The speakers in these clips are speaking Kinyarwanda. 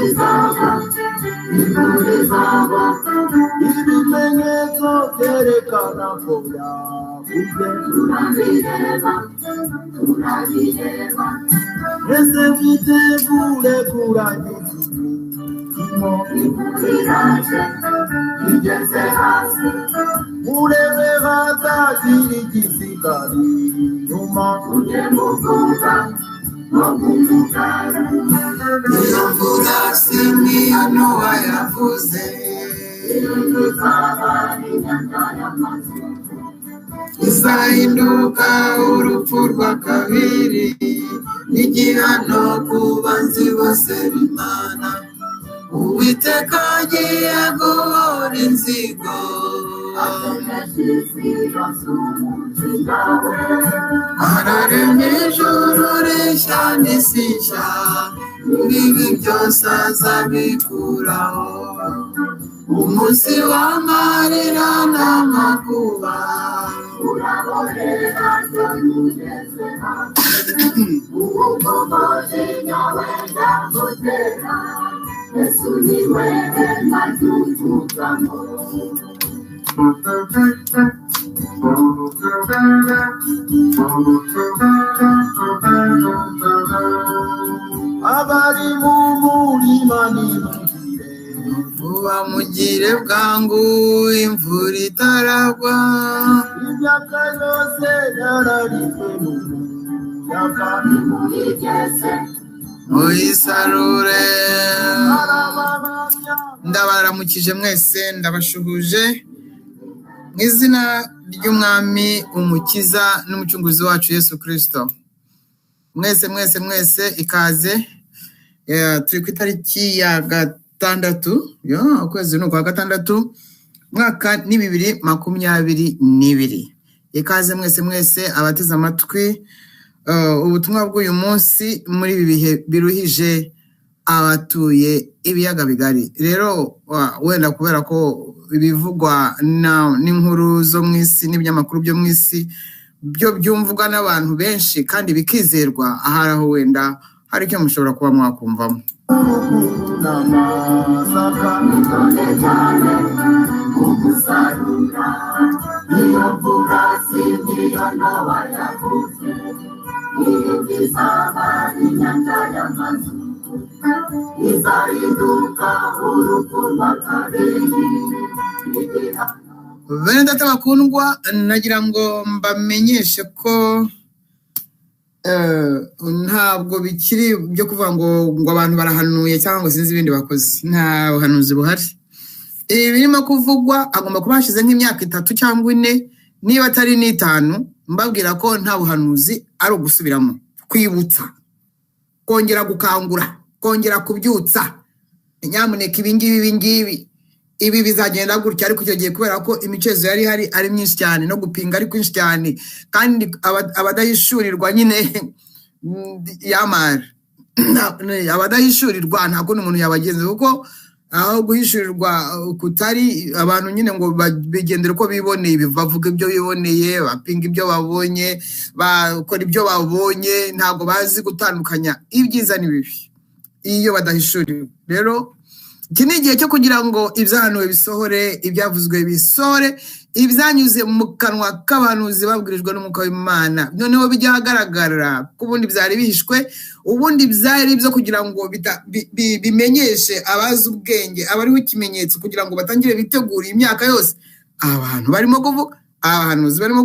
Izaba, imvura izaba, ibimenyetso byerekana ko yavuze. Turabireba, turabireba. Ese mwitegure kurangiza imirimo. Imvura iraje, igeze hasi. Murebe hatagira igisigara inyuma. Ujye muvuga no kumugara. Iyo mvura si nk'iyo Nowa yavuze, Izaba inyanja y'amazu. Izahinduka urupfu rwa kabiri, n'igihano ku banzi bose b'Imana. Uwiteka agiye guhora inzigo, Ategereje isi yose umujinya we. Ararema ijuru rishya n'isi nshya, ibibi byose azabikuraho. Umunsi w'amarira n'amakuba, Urabonera ugeze hafi. Uwo mujinya wenda gutera. Yesu ni we hema ry'ubwugamo. Abari mu murima nimugire vuba mugire bwangu imvura itaragwa. Imyaka yose yararitswe n'umuyaga. Nimuyigeze muyisarure. Arabahamya. Ndabaramukije mwese, ndabashuhuje mu izina ry'Umwami, Umukiza n'Umucunguzi wacu Yesu Kristo. Mwese mwese mwese ikaze. Turi ku itariki ya 6, yo ukwezi ni ukwa 6, umwaka ni 2022. Ikaze mwese mwese abateze amatwi ubutumwa bw'uyu munsi muri ibi bihe biruhije abatuye ibiyaga bigari. Rero wenda kubera ko ibivugwa n'inkuru zo mu isi n'ibinyamakuru byo mu isi byo byumvwa n'abantu benshi kandi bikizerwa, ahari aho wenda hari icyo mushobora kuba mwakumvamo. N'amasaka nitone cyane kugusarura. Iyo mvura si nk'iyo Nowa yavuze, iyindi izaba inyanja y'amazu. Izahinduka urupfu rwa kabiri. Bene data bakundwa, nagira ngo mbamenyeshe ko ntabwo bikiri byo kuvuga ngo abantu barahanuye cyangwa ngo sinzi ibindi bakoze. Nta buhanuzi buhari. Ibi birimo kuvugwa agomba kuba hashize nk'imyaka 3 cyangwa 4, niba atari n'5, mbabwira ko nta buhanuzi, ari ugusubiramo, kwibutsa, kongera gukangura, kongera kubyutsa. Nyamuneka ibi ngibi, ibi ngibi, ibi bizagenda gutya. Ariko icyo gihe kubera ko imicezo yari ihari ari myinshi cyane no gupinga ari kwinshi cyane, kandi abadahishurirwa nyine yamara abadahishurirwa nta kundi umuntu yabagenza, kuko aho guhishurirwa kutari abantu nyine ngo bigendere uko biboneye, bavuga ibyo biboneye, bapinga ibyo babonye, bakora ibyo babonye, ntabwo bazi gutandukanya ibyiza n'ibibi iyo badahishuriwe. Rero iki ni igihe cyo kugira ngo ibyahanuwe bisohore, ibyavuzwe bisohore, ibyanyuze mu kanwa k'abahanuzi babwirijwe n'Umwuka w'Imana noneho bijya ahagaragara, ko ubundi byari bihishwe, ubundi byari ibyo kugira ngo bimenyeshe abazi ubwenge, abariho ikimenyetso, kugira ngo batangire bitegure imyaka yose. Abantu barimo kuvuga, abahanuzi barimo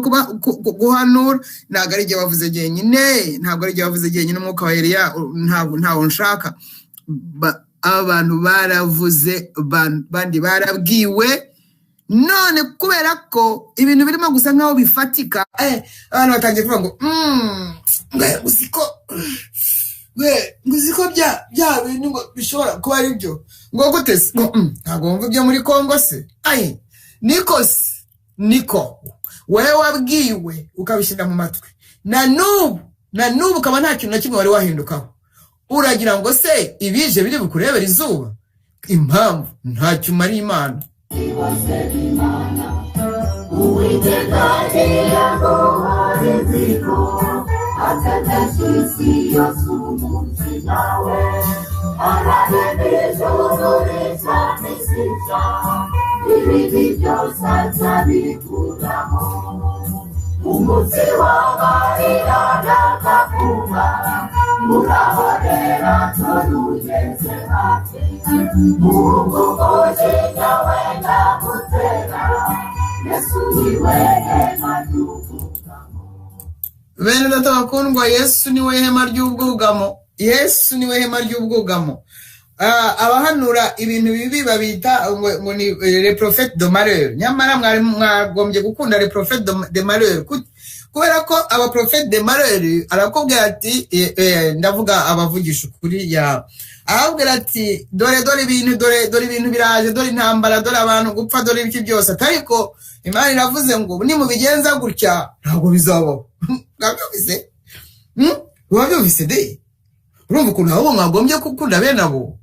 guhanura, ntabwo ari igihe bavuze jyenyine, ntabwo ari igihe bavuze jyenyine, umwuka wa Eliya ntawo nshaka. Abantu baravuze, bandi barabwiwe. None kubera ko ibintu birimo gusa nkaho bifatika, abantu batangiye kuvuga ngo, ngo uziko bya bintu ngo bishobora kuba ari byo. Ngo gute se? Ngo, ntabwo wumva ibyo muri Kongo se? Ai, niko se, niko wewe wabwiwe ukabishyira mu matwi, na n'ubu, na n'ubu ukaba nta kintu na kimwe wari wahindukaho. Uragira ngo se ibije biri bukurebera izuba? Impamvu ntacyo umariye Imana. Uwiteka agiye guhora inzigo, ategereje isi yose umujinya we. Araremijuru rizamisija, ibibi byose azabikuramo. Umunsi w'amarira n'agakuba, urahorera turugeze hafi. Umugozi nawe ndagutera, Yesu niwe hema ry'ubwugamo. Bene data bakundwa, Yesu niwe hema ry'ubwugamo. Yesu niwe hema ry'ubwugamo. Abahanura ibintu bibi babita ngo ni le prophète de malheur. Nyamara mwari mwagombye gukunda le prophète de malheur, kubera ko aba prophète de malheur arakubwira ati ndavuga abavugisha ukuri ya arabwira ati dore dore ibintu, dore dore ibintu biraje, dore intambara, dore abantu gupfa, dore ibiki byose, ariko Imana iravuze ngo nimubigenza gutya ntabwo bizabaho. Mwabyumvise? Mwabyumvise de? Urumva ukuntu ahubwo mwagombye gukunda bene abo?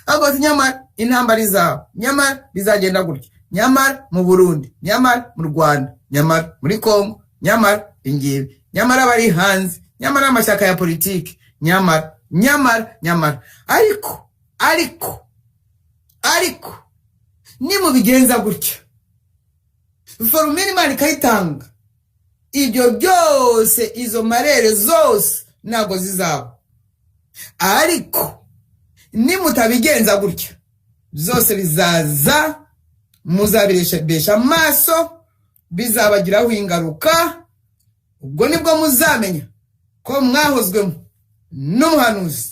Ahubwo ati nyamara intambara izaba, nyamara bizagenda gutya, nyamara mu Burundi, nyamara mu Rwanda, nyamara muri Kongo, nyamara ingibi, nyamara bari hanze, nyamara amashyaka ya politiki, nyamara nyamara nyamara, ariko ariko ariko nimubigenza gutya, formule Imana ikayitanga, ibyo byose, izo malheur zose ntabwo zizaba. Ariko nimutabigenza gutya, byose bizaza, muzabirebesha amaso, bizabagiraho ingaruka. Ubwo nibwo muzamenya ko mwahozwemo n'umuhanuzi.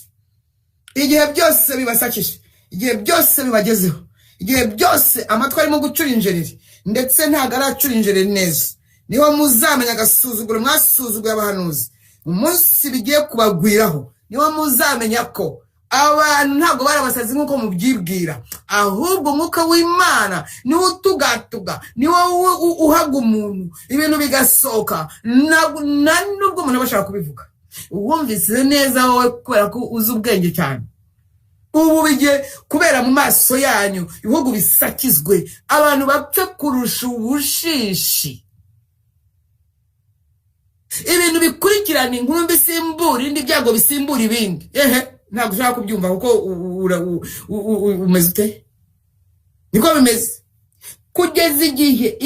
Igihe byose bibasakije, igihe byose bibagezeho, igihe byose amatwi arimo gucura injereri, ndetse ntabwo aracura injereri neza, niho muzamenya agasuzuguro mwasuzuguye abahanuzi. Umunsi bigiye kubagwiraho niho muzamenya ko abantu ntabwo bari abasazi nk'uko mubyibwira, ahubwo umwuka w'Imana niwo utugatuga, niwo uhaga umuntu ibintu bigasohoka, nta nubwo umuntu aba ashaka kubivuga. Wumvise neza wowe, kubera ko uzi ubwenge cyane. Ubu bigiye kubera mu maso yanyu, ibihugu bisakizwe, abantu bapfe kurusha ubushishi, ibintu bikurikirana, inkuru bisimbura indi, ibyago bisimbura ibindi. Ehe, ntabwo ushaka kubyumva kuko umeze ute? Niko bimeze kugeza igihe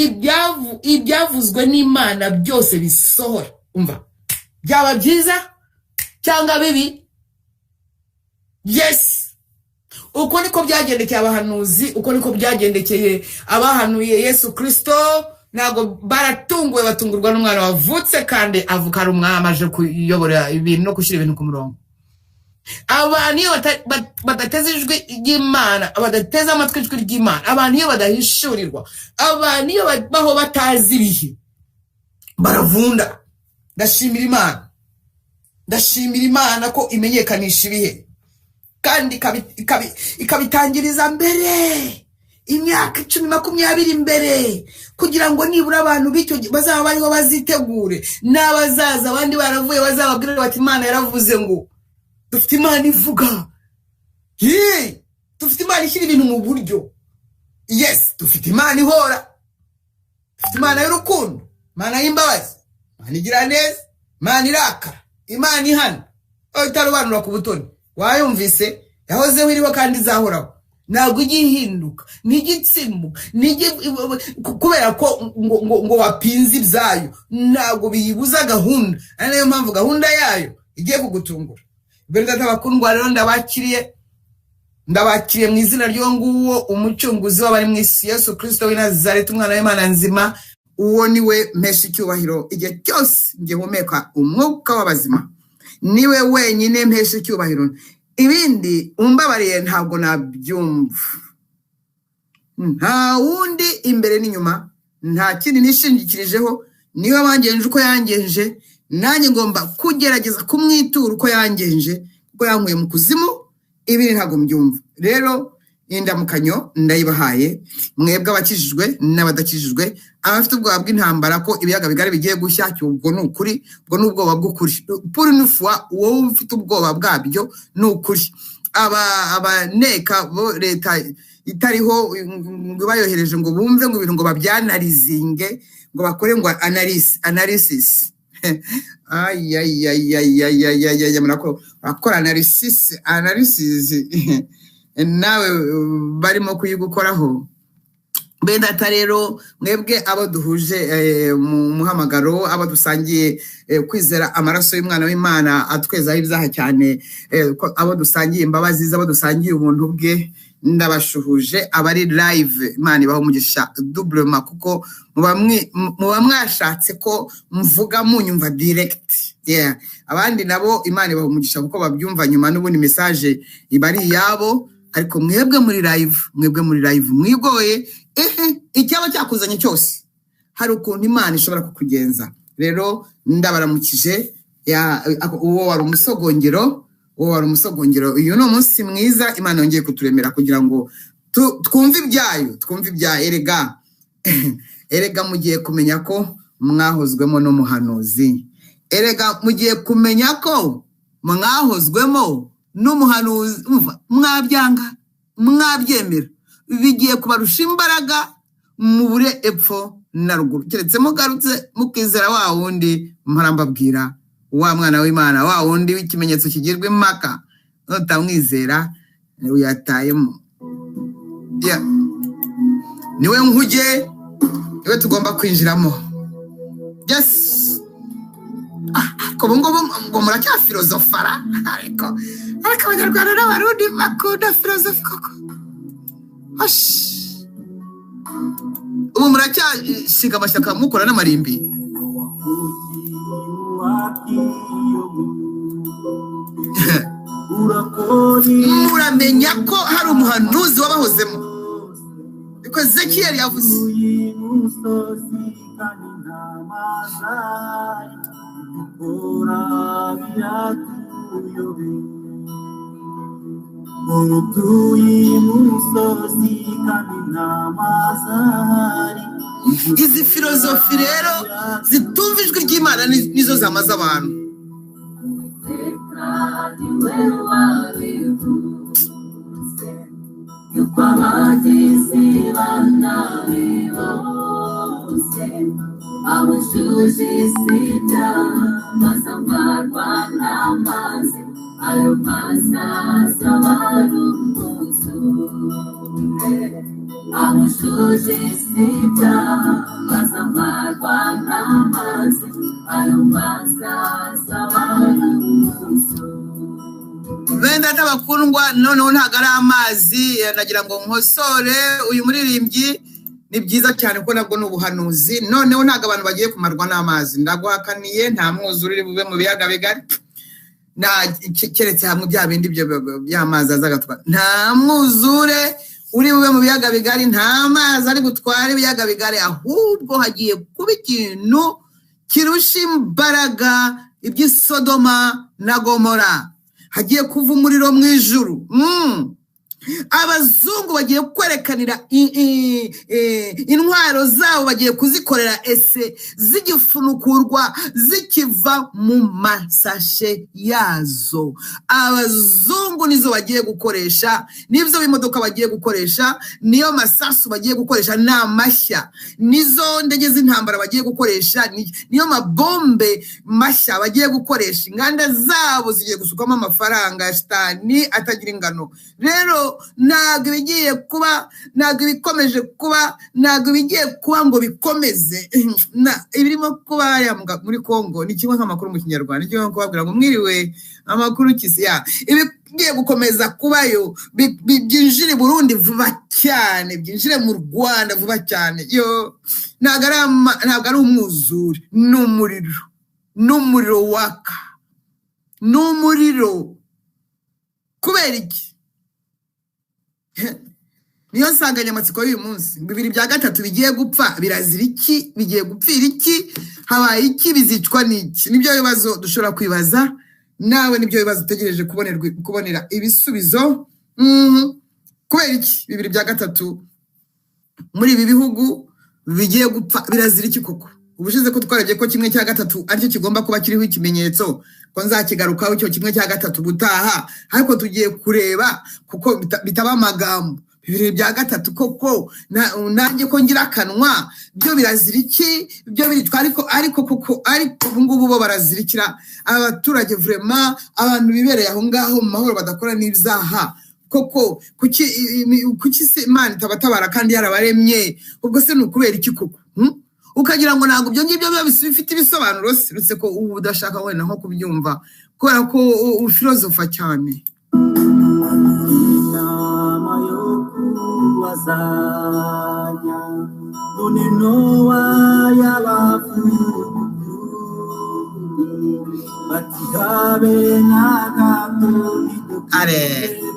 ibyavuzwe n'Imana byose bisohora. Umva, byaba byiza cyangwa bibi, yes, uko niko byagendekeye abahanuzi, uko niko byagendekeye abahanuye Yesu Kirisito. Ntabwo baratunguwe, batungurwa n'umwana wavutse, kandi avuka ari umwami aje kuyobora ibintu no gushyira ibintu ku murongo. Abantu iyo badateze ijwi ry'Imana, badateze amatwi ijwi ry'Imana, abantu iyo badahishurirwa, abantu iyo babaho batazi ibihe, baravunda. Ndashimira Imana, ndashimira Imana ko imenyekanisha ibihe kandi ikabitangiriza mbere, imyaka 10, 20 imbere, kugira ngo nibura abantu b'icyo gihe bazaba bariho bazitegure, n'abazaza abandi baravuye bazababwire bati Imana yaravuze ngo dufite Imana ivuga. Yee! Dufite Imana ishyira ibintu mu buryo. Yes, dufite Imana ihora, dufite Imana y'urukundo, Imana y'imbabazi, Imana igira neza, Imana irakara, Imana ihana, aho itarobanura ku butoni. Wayumvise? Yahozeho, iriho kandi izahoraho. Ntabwo ijya ihinduka, ntijya itsimbuka, ntijya kubera ko ngo wapinze ibyayo, ntabwo biyibuza gahunda. Ari nayo mpamvu gahunda yayo igiye kugutungura. Bene data bakundwa, rero ndabakiriye, ndabakiriye mu izina ry'uwo nguwo, umucunguzi w'abari mu isi, Yesu Kirisito w'i Nazareti, umwana w'Imana nzima. Uwo ni we mpesha icyubahiro igihe cyose ngihumeka umwuka w'abazima. Niwe wenyine mpesha icyubahiro. Ibindi umbabariye ntabwo nabyumva. Nta wundi imbere n'inyuma, nta kindi nishingikirijeho. Niba wangenje uko yangenje, nanjye ngomba kugerageza kumwitura uko yangenje, kuko yankuye mu kuzimu. Ibindi ntabwo mbyumva. Rero indamukanyo ndayibahaye, mwebwe abakijijwe n'abadakijijwe, abafite ubwoba bw'intambara ko ibiyaga bigari bigiye gushya. Ubwo ni ukuri, ubwo ni ubwoba bw'ukuri. Pour une fois, wowe ufite ubwoba bwabyo ni ukuri. Aba abaneka bo leta itariho ngo ibayohereje ngo bumve ngo ibintu ngo babyanarizinge, ngo bakore ngo analysis. Ayayayayayayaya, murakora analysis, analysis nawe barimo kuyigukoraho. Bene data rero, mwebwe abo duhuje mu muhamagaro, abo dusangiye kwizera amaraso y'umwana w'Imana atwezaho ibyaha cyane, abo dusangiye imbabazi, abo dusangiye ubuntu bwe, ndabashuhuje. Abari live, Imana ibaho umugisha doublement, kuko muba mwashatse ko mvuga munyumva direct. Yeah. Abandi nabo Imana ibaha umugisha kuko babyumva nyuma, n'ubundi message iba ari iyabo. Ariko mwebwe muri live, mwebwe muri live mwigoye, ehe, icyaba cyakuzanye cyose hari ukuntu Imana ishobora kukugenza. Rero ndabaramukije. Uwo wari umusogongero, uwo wari umusogongero. Uyu ni umunsi mwiza Imana yongeye kuturemera kugira ngo twumve ibyayo, twumve ibyayo. Erega, erega mugiye kumenya ko mwahozwemo n'umuhanuzi. Erega mugiye kumenya ko mwahozwemo n'umuhanuzi. Umva, mwabyanga mwabyemera, bigiye kubarusha imbaraga, mubure epfo na ruguru, keretse mugarutse mukizera wa wundi mpora mbabwira, wa mwana w'Imana, wa wundi w'ikimenyetso kigirwa impaka. Nutamwizera uyatayemo. Yeah. Niwe nkuge, niwe tugomba kwinjiramo. Yes. Ariko ubu ngubu ngo muracyafilozofara? Ariko Abanyarwanda n'Abarundi bakunda filozofi koko. Hoshi. Ubu muracyashinga amashyaka, mukora n'amarimbi. Muramenya ko hari umuhanuzi wabahozemo, niko Ezekiyeli yavuze. Izi filozofi rero zitumva ijwi ry'Imana nizo zamaze abantu. Yuko abagizi ba nabi bose abujuje isi ibyaha, bazamarwa n'amazi, ayo mazi azaba ari umwuzure. Abujuje isi ibyaha, bazamarwa n'amazi, ayo mazi azaba ari umwuzure. Bene data bakundwa, noneho ntabwo ari amazi, nagira ngo nkosore uyu muririmbyi. Ni byiza cyane kuko nabwo ni ubuhanuzi. Noneho ntabwo abantu bagiye kumarwa n'amazi, ndaguhakaniye. Nta mwuzure uri bube mu biyaga bigari, keretse hamwe bya bindi by'amazi aza agatwara. Nta mwuzure uri bube mu biyaga bigari, nta mazi ari butware ibiyaga bigari, ahubwo hagiye kuba ikintu kirusha imbaraga iby'Isodoma na Gomora. Hagiye kuva umuriro mu ijuru. Abazungu bagiye kwerekanira intwaro zabo, bagiye kuzikorera ese zigifunukurwa, zikiva mu masashe yazo. Abazungu nizo bagiye gukoresha, nibyo bimodoka bagiye gukoresha, niyo masasu bagiye gukoresha, ni amashya, nizo ndege z'intambara bagiye gukoresha, niyo mabombe mashya bagiye gukoresha. Inganda zabo zigiye gusukwamo amafaranga ya shitani atagira ingano. Rero ntabwo ibigiye kuba, ntabwo ibikomeje kuba, ntabwo ibigiye kuba ngo bikomeze. Ibirimo kuba hariya muri Kongo ni kimwe nk'amakuru mu Kinyarwanda, ni kimwe nko kubabwira ngo mwiriwe, amakuru kisi ya ibigiye gukomeza kubayo, byinjire i Burundi vuba cyane, byinjire mu Rwanda vuba cyane. Yo, ntabwo ari umwuzure, ni umuriro, ni umuriro waka, ni umuriro. Kubera iki? Niyo nsanganyamatsiko y'uyu munsi. Bibiri bya gatatu bigiye gupfa birazira iki? Bigiye gupfira iki? Habaye iki? Bizicwa n'iki? Nibyo bibazo dushobora kwibaza, nawe nibyo bibazo utegereje kubonera ibisubizo. Kubera iki bibiri bya gatatu muri ibi bihugu bigiye gupfa birazira iki koko? Ubushize ko twarebye ko kimwe cya gatatu aricyo kigomba kuba kiriho ikimenyetso, ko nzakigarukaho icyo kimwe cya gatatu gutaha, ariko tugiye kureba kuko bitaba amagambo, 2/3 koko nanjye ko ngira akanwa, byo birazira iki? Byo biritwa ariko koko, ariko ubu ngubu bo barazirikira abaturage vraiment, abantu bibereye aho ngaho mu mahoro badakora n'ibyaha koko. Kuki se Imana itabatabara kandi yarabaremye? Ubwo se ni ukubera iki koko? Ukagira ngo ntabwo ibyo ngibyo biba bifite ibisobanuro se, uretse ko ubu udashaka wenda nko kubyumva kubera ko ufilozofa cyane. Inama yo kubazanya none Nowa y'abavugu bati habe na gato. Are.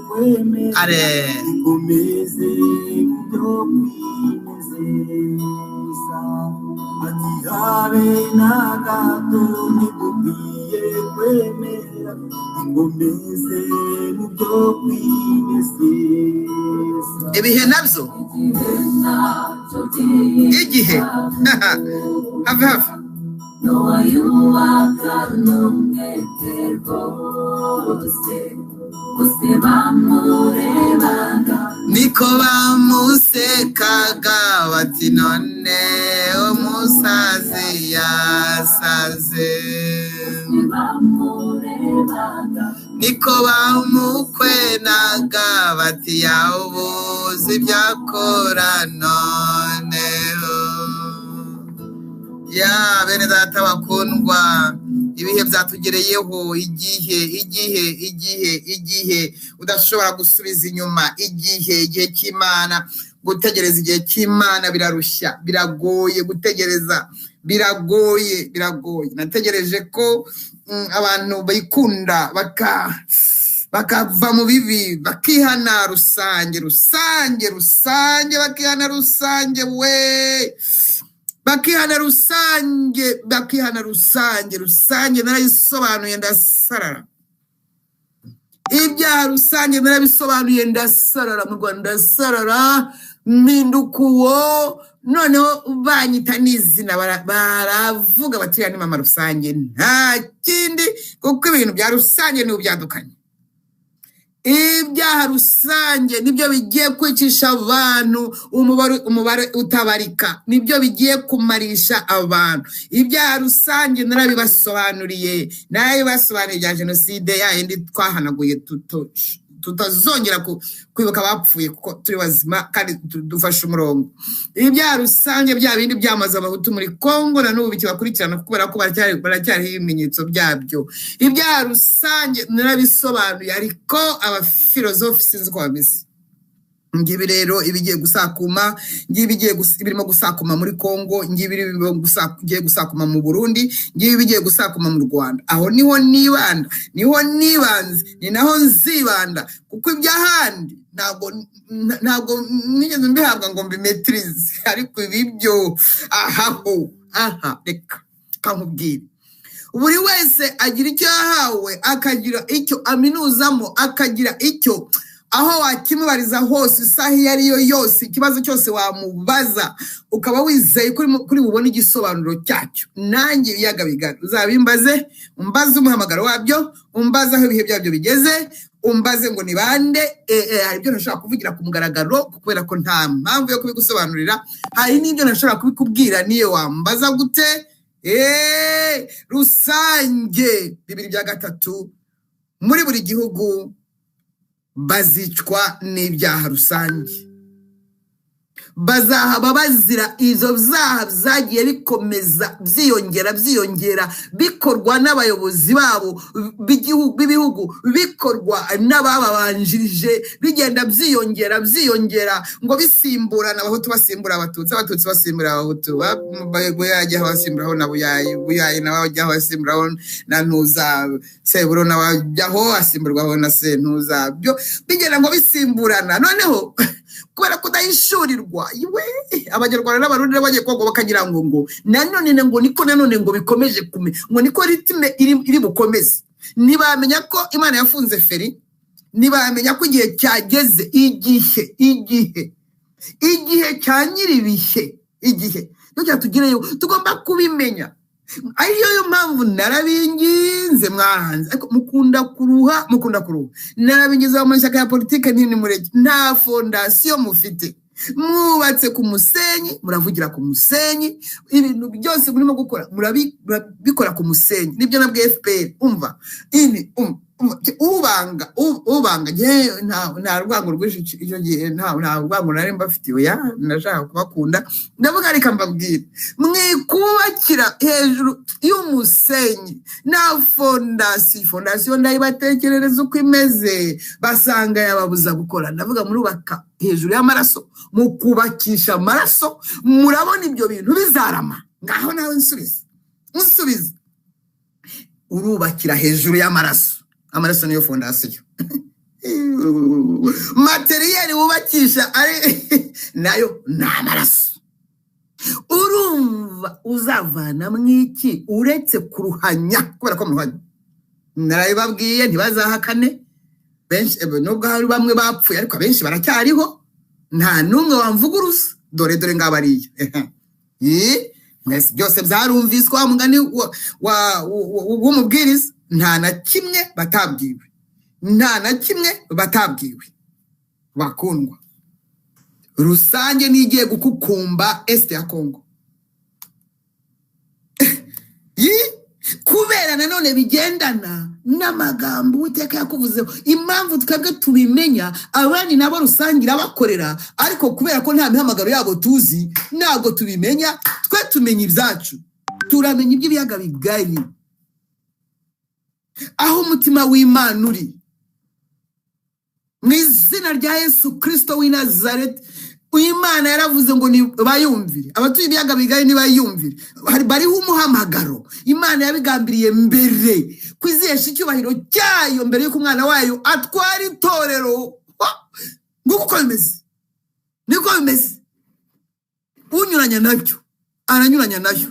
Kwemera Are. Ikomeze kubyo kwinezeza, ati habe na gato, ntidukwiye kwemera ikomeze mu byo kwinezeza. Ibihe nabyo, igihe have have. Nowa yubakana umwete rwose, bose bamurebaga. Niko bamusekaga bati none umusazi yasaze. Bamurebaga. Niko bamukwenaga bati yabuze ibyo akora noneho. Ya bene data bakundwa, ibihe byatugereyeho, igihe, igihe, igihe, igihe udashobora gusubiza inyuma, igihe, igihe cy'Imana. Gutegereza igihe cy'Imana birarushya, biragoye gutegereza, biragoye, biragoye. Nategereje ko abantu bikunda bakava mu bibi, bakihana rusange, rusange, rusange, bakihana rusange we, bakihana rusange, bakihana rusange, rusange. Narayisobanuye ndasarara. Ibyaha rusange narabisobanuye ndasarara, mu Rwanda ndasarara, mpinduka uwo. Noneho banyita n'izina, baravuga bati uriya ni mama rusange, nta kindi, kuko ibintu bya rusange nibo byadukanye. Ibyaha rusange nibyo bigiye kwicisha abantu umubare utabarika, nibyo bigiye kumarisha abantu. Ibyaha rusange narabibasobanuriye, narabibasobanuriye bya jenoside ya yindi twahanaguye, tutazongera kwibuka abapfuye kuko turi bazima kandi dufashe umurongo. Ibyaha rusange bya bindi byamaze abahutu muri Kongo na n'ubu bikibakurikirana kubera ko baracyariho ibimenyetso byabyo. Ibyaha rusange narabisobanuye, ariko abafilozofi sinzi uko bameze. Ngibi rero ibigiye gusakuma, ngibi birimo gusakuma muri Kongo, ngibi birimo bigiye gusakuma mu Burundi, ngibi bigiye gusakuma mu Rwanda. Aho niho nibanda, niho nibanze, ni naho nzibanda, kuko iby'ahandi ntabwo nigeze mbihabwa ngo mbimetirize, ariko ibi byo ahaho aha reka kankubwire. Buri wese agira icyo yahawe, akagira icyo aminuzamo, akagira icyo aho wakimubariza hose, isaha iyo ari yo yose, ikibazo cyose wamubaza ukaba wizeye ko kuri bubone igisobanuro cyacyo. Nanjye ibiyaga bigari uzabimbaze, umbaze umuhamagaro wabyo, umbaze aho ibihe byabyo bigeze, umbaze ngo ni bande. Hari ibyo ntashobora kuvugira ku mugaragaro kubera ko nta mpamvu yo kubigusobanurira, hari n'ibyo ntashobora kubikubwira niyo wambaza gute. Rusange 2/3 muri buri gihugu bazicwa n'ibyaha rusange, bazahaba bazira izo byaha byagiye bikomeza byiyongera, byiyongera, bikorwa n'abayobozi babo b'ibihugu, bikorwa n'abababanjirije, bigenda byiyongera, byiyongera, ngo bisimburana, abahutu basimbura abatutsi, abatutsi basimbura abahutu, Buyayi ajyaho basimburaho na Buyayi, Buyayi nawe ajyaho asimburaho na Ntuza, Seburo nawe ajyaho asimburwaho na Sentuza, byo bigenda ngo bisimburana. Noneho kubera kudahishurirwa iwe, abanyarwanda n'abarundi bagiye koga bakagira ngo nanone ngo niko, nanone ngo bikomeje kume, ngo niko rythme iri bukomeze. Ntibamenya ko Imana yafunze feri, ntibamenya ko igihe cyageze, igihe, igihe, igihe cya nyiribihe, igihe niyo cyatugereyeho, tugomba kubimenya. Ariyo yo mpamvu narabinginze mwaranze, ariko mukunda kuruha, mukunda kuruha. Narabingiza mu mashyaka ya politike nini, mureke, nta fondation mufite, mwubatse ku musenyi, muravugira ku musenyi, ibintu byose murimo gukora murabikora ku musenyi. Nibyo nabwiye FPR. Umva ini, ubanga ubanga njye nta rwango rwinshi icyo gihe, nta rwango nari mbafitiye, oya, nashaka kubakunda. Ndavuga, reka mbabwire, mwikubakira hejuru y'umusenyi na fondation. Fondation ndayibatekerereza uko imeze, basanga yababuza gukora. Ndavuga, murubaka hejuru y'amaraso, mukubakisha amaraso, murabona ibyo bintu bizarama? Ngaho nawe nsubiza, nsubiza. Urubakira hejuru y'amaraso, amaraso niyo fondation. Matériel wubakisha ari nayo ni amaraso. Urumva uzavana mwiki uretse kuruhanya? Kubera ko muruhanya, narabibabwiye, ntibazahakane. Benshi, nubwo hari bamwe bapfuye, ariko abenshi baracyariho, nta n'umwe wamvuguruza. Dore, dore ngabariya. Mwese byose byarumviswe, wa mugani w'umubwiriza, nta na kimwe batabwiwe, nta na kimwe batabwiwe. Bakundwa, rusange nigiye gukukumba Est ya Kongo. Yi kubera nanone bigendana n'amagambo Uwiteka yakuvuzeho. Impamvu twebwe tubimenya, abandi nabo rusange irabakorera, ariko kubera ko nta mihamagaro yabo tuzi, ntabwo tubimenya. Twe tumenya ibyacu, turamenya iby'ibiyaga bigari, aho umutima w'Imana uri. Mu izina rya Yesu Kirisito w'i Nazareti, Imana yaravuze ngo bayumvire, abatuye ibiyaga bigari nibayumvire. Bariho umuhamagaro. Imana yabigambiriye mbere kwizihesha icyubahiro cyayo, mbere y'uko umwana wayo atwara itorero. Nguko uko bimeze, niko bimeze. Unyuranya nabyo aranyuranya nayo.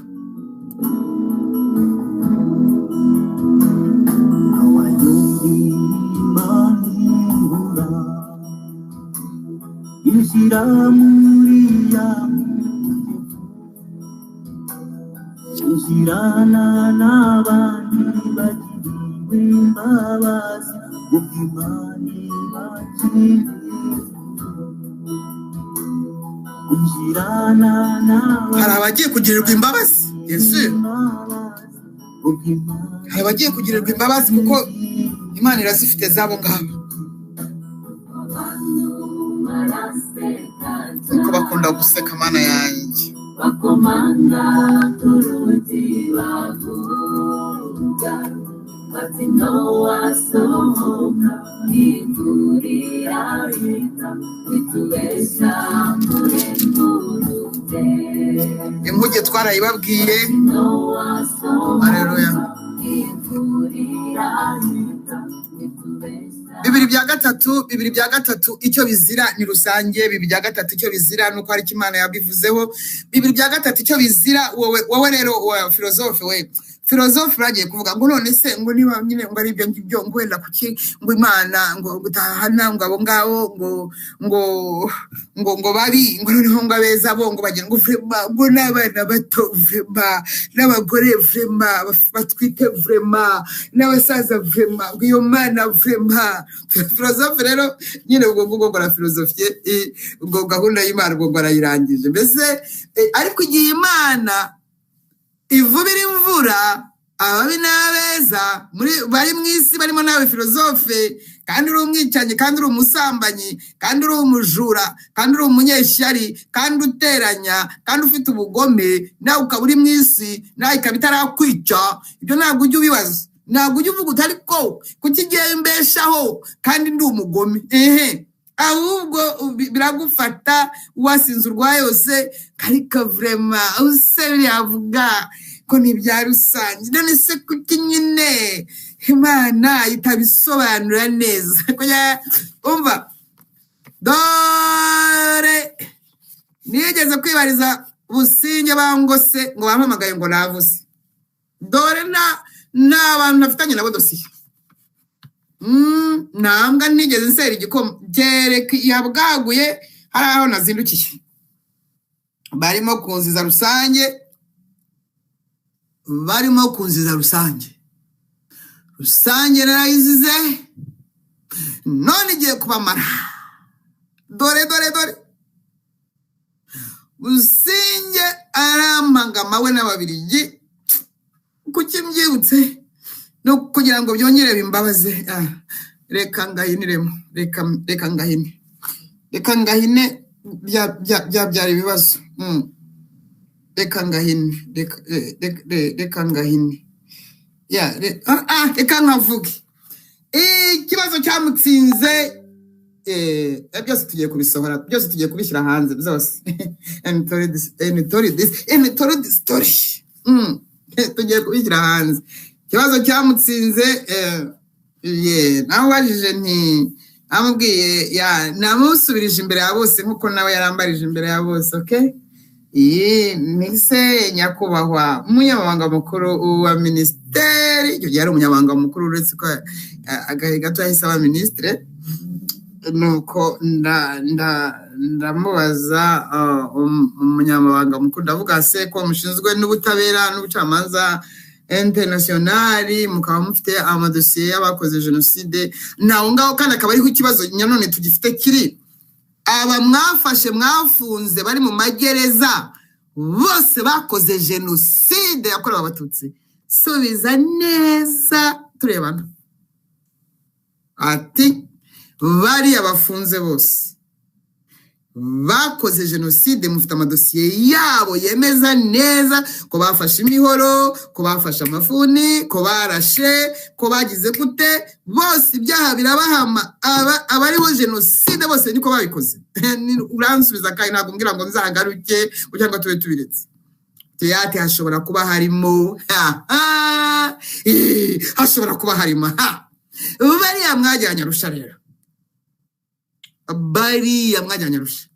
Inshyira muri ya injirana n'abandi bagiriwe imbabazi, ubw'Imana ibakiriye. Injirana n'abandi Hari abagiye kugirirwa imbabazi, Yesu. Imbabazi, ubw'Imana Hari abagiye kugirirwa imbabazi, kuko Imana irazifite zabo ngabo. Abantu baraseka. Nuko bakunda guseka, Mana yanjye. Bakomanga ku rugi, bavuga bati: "Ntiwasohoka, ntituriyahita, bitubesha muremurute." Inkuge twarayibabwiye. Ntiwasohoka, Haleluya. ntituriyahita, bitubesha. 2/3, 2/3 icyo bizira ni rusange. 2/3 icyo bizira nuko hari icyo Imana yabivuzeho. 2/3 icyo bizira, wowe, wowe rero wa philosophe, we philosophe, bagiye kuvuga ngo none se ngo niba nyine ngo ari ibyo ngibyo, ngo wenda kuki ngo Imana ngo gutahana ngo abo ngabo ngo babi, ngo noneho ngo abeza bo ngo bagira ngo vraiment ngo n'abana bato, vraiment n'abagore, vraiment batwite, vraiment n'abasaza, vraiment ngo iyo Mana, vraiment. Philosophe rero nyine ubwo ngubwo ngo arafilosofiye ngo gahunda y'Imana, ubwo ngo arayirangije mbese. Ariko igihe Imana ivubira imvura ababi n'abeza muri bari mu isi, barimo nawe philosophe, kandi uri umwicanyi, kandi uri umusambanyi, kandi uri umujura, kandi uri umunyeshyari, kandi uteranya, kandi ufite ubugome, nawe ukaba uri mu isi, nawe ikaba itarakwica, ibyo ntabwo ujya ubibaza, ntabwo ujya uvuga uti: "Ariko kuki igihe mbeshaho kandi ndi umugome?" Ehe, ahubwo biragufata wasinze urwa yose. Ariko vraiment use biriya ko ni ibya rusange, none se kuki nyine Imana itabisobanura neza? Umva, dore nigeze kwibariza Businge, bangose ngo bampamagaye ngo navuze. Dore nta bantu nafitanye nabo dosiye. Nta mbwa nigeze nsera igikoma, kereka yabwaguye. Hari aho nazindukiye, barimo kunziza rusange. Barimo kunziza rusange. Rusange narayizize, none igiye kubamara. Dore dore dore, Businge arampangama we n'Ababirigi. Kuki mbyibutse? No kugira ngo byongere bimbabaze. Ah, reka ngahiniremo, reka reka ngahine, reka ngahine, byabyara ibibazo. Reka ngahine, reka reka ngahine ya reka nkavuge ikibazo cyamutsinze. Byose tugiye kubisohora, byose tugiye kubishyira hanze byose. And told this, and told this, and told this story. Tugiye kubishyira hanze ikibazo cyamutsinze. Ye namubajije nti, namubwiye ya, namusubirije imbere ya bose nkuko nawe yarambarije imbere ya bose. Okay, iyi ni se nyakubahwa umunyamabanga mukuru wa minisiteri, icyo gihe yari umunyamabanga mukuru, uretse ko agahe gato yahise aba minisitiri. Nuko ndamubaza, umunyamabanga mukuru, ndavuga se ko mushinzwe n'ubutabera n'ubucamanza international, mukaba mufite amadosiye y'abakoze jenoside naho ngaho, kandi akaba ariho ikibazo nanone tugifite kiri, aba mwafashe mwafunze bari mu magereza bose bakoze jenoside yakorewe Abatutsi? Subiza neza turebana. Ati bariya bafunze bose bakoze jenoside, mufite amadosiye yabo yemeza neza ko bafashe imihoro, ko bafashe amafuni, ko barashe, ko bagize gute, bose ibyaha birabahama, abariho jenoside bose niko babikoze? Uransubiza kandi ntabwo mbwira ngo nzagaruke cyangwa tube tubiretse. Teyate hashobora kuba harimo, hashobora kuba harimo ha bariya mwajyanye Arusha rero, bariya mwajyanye Arusha.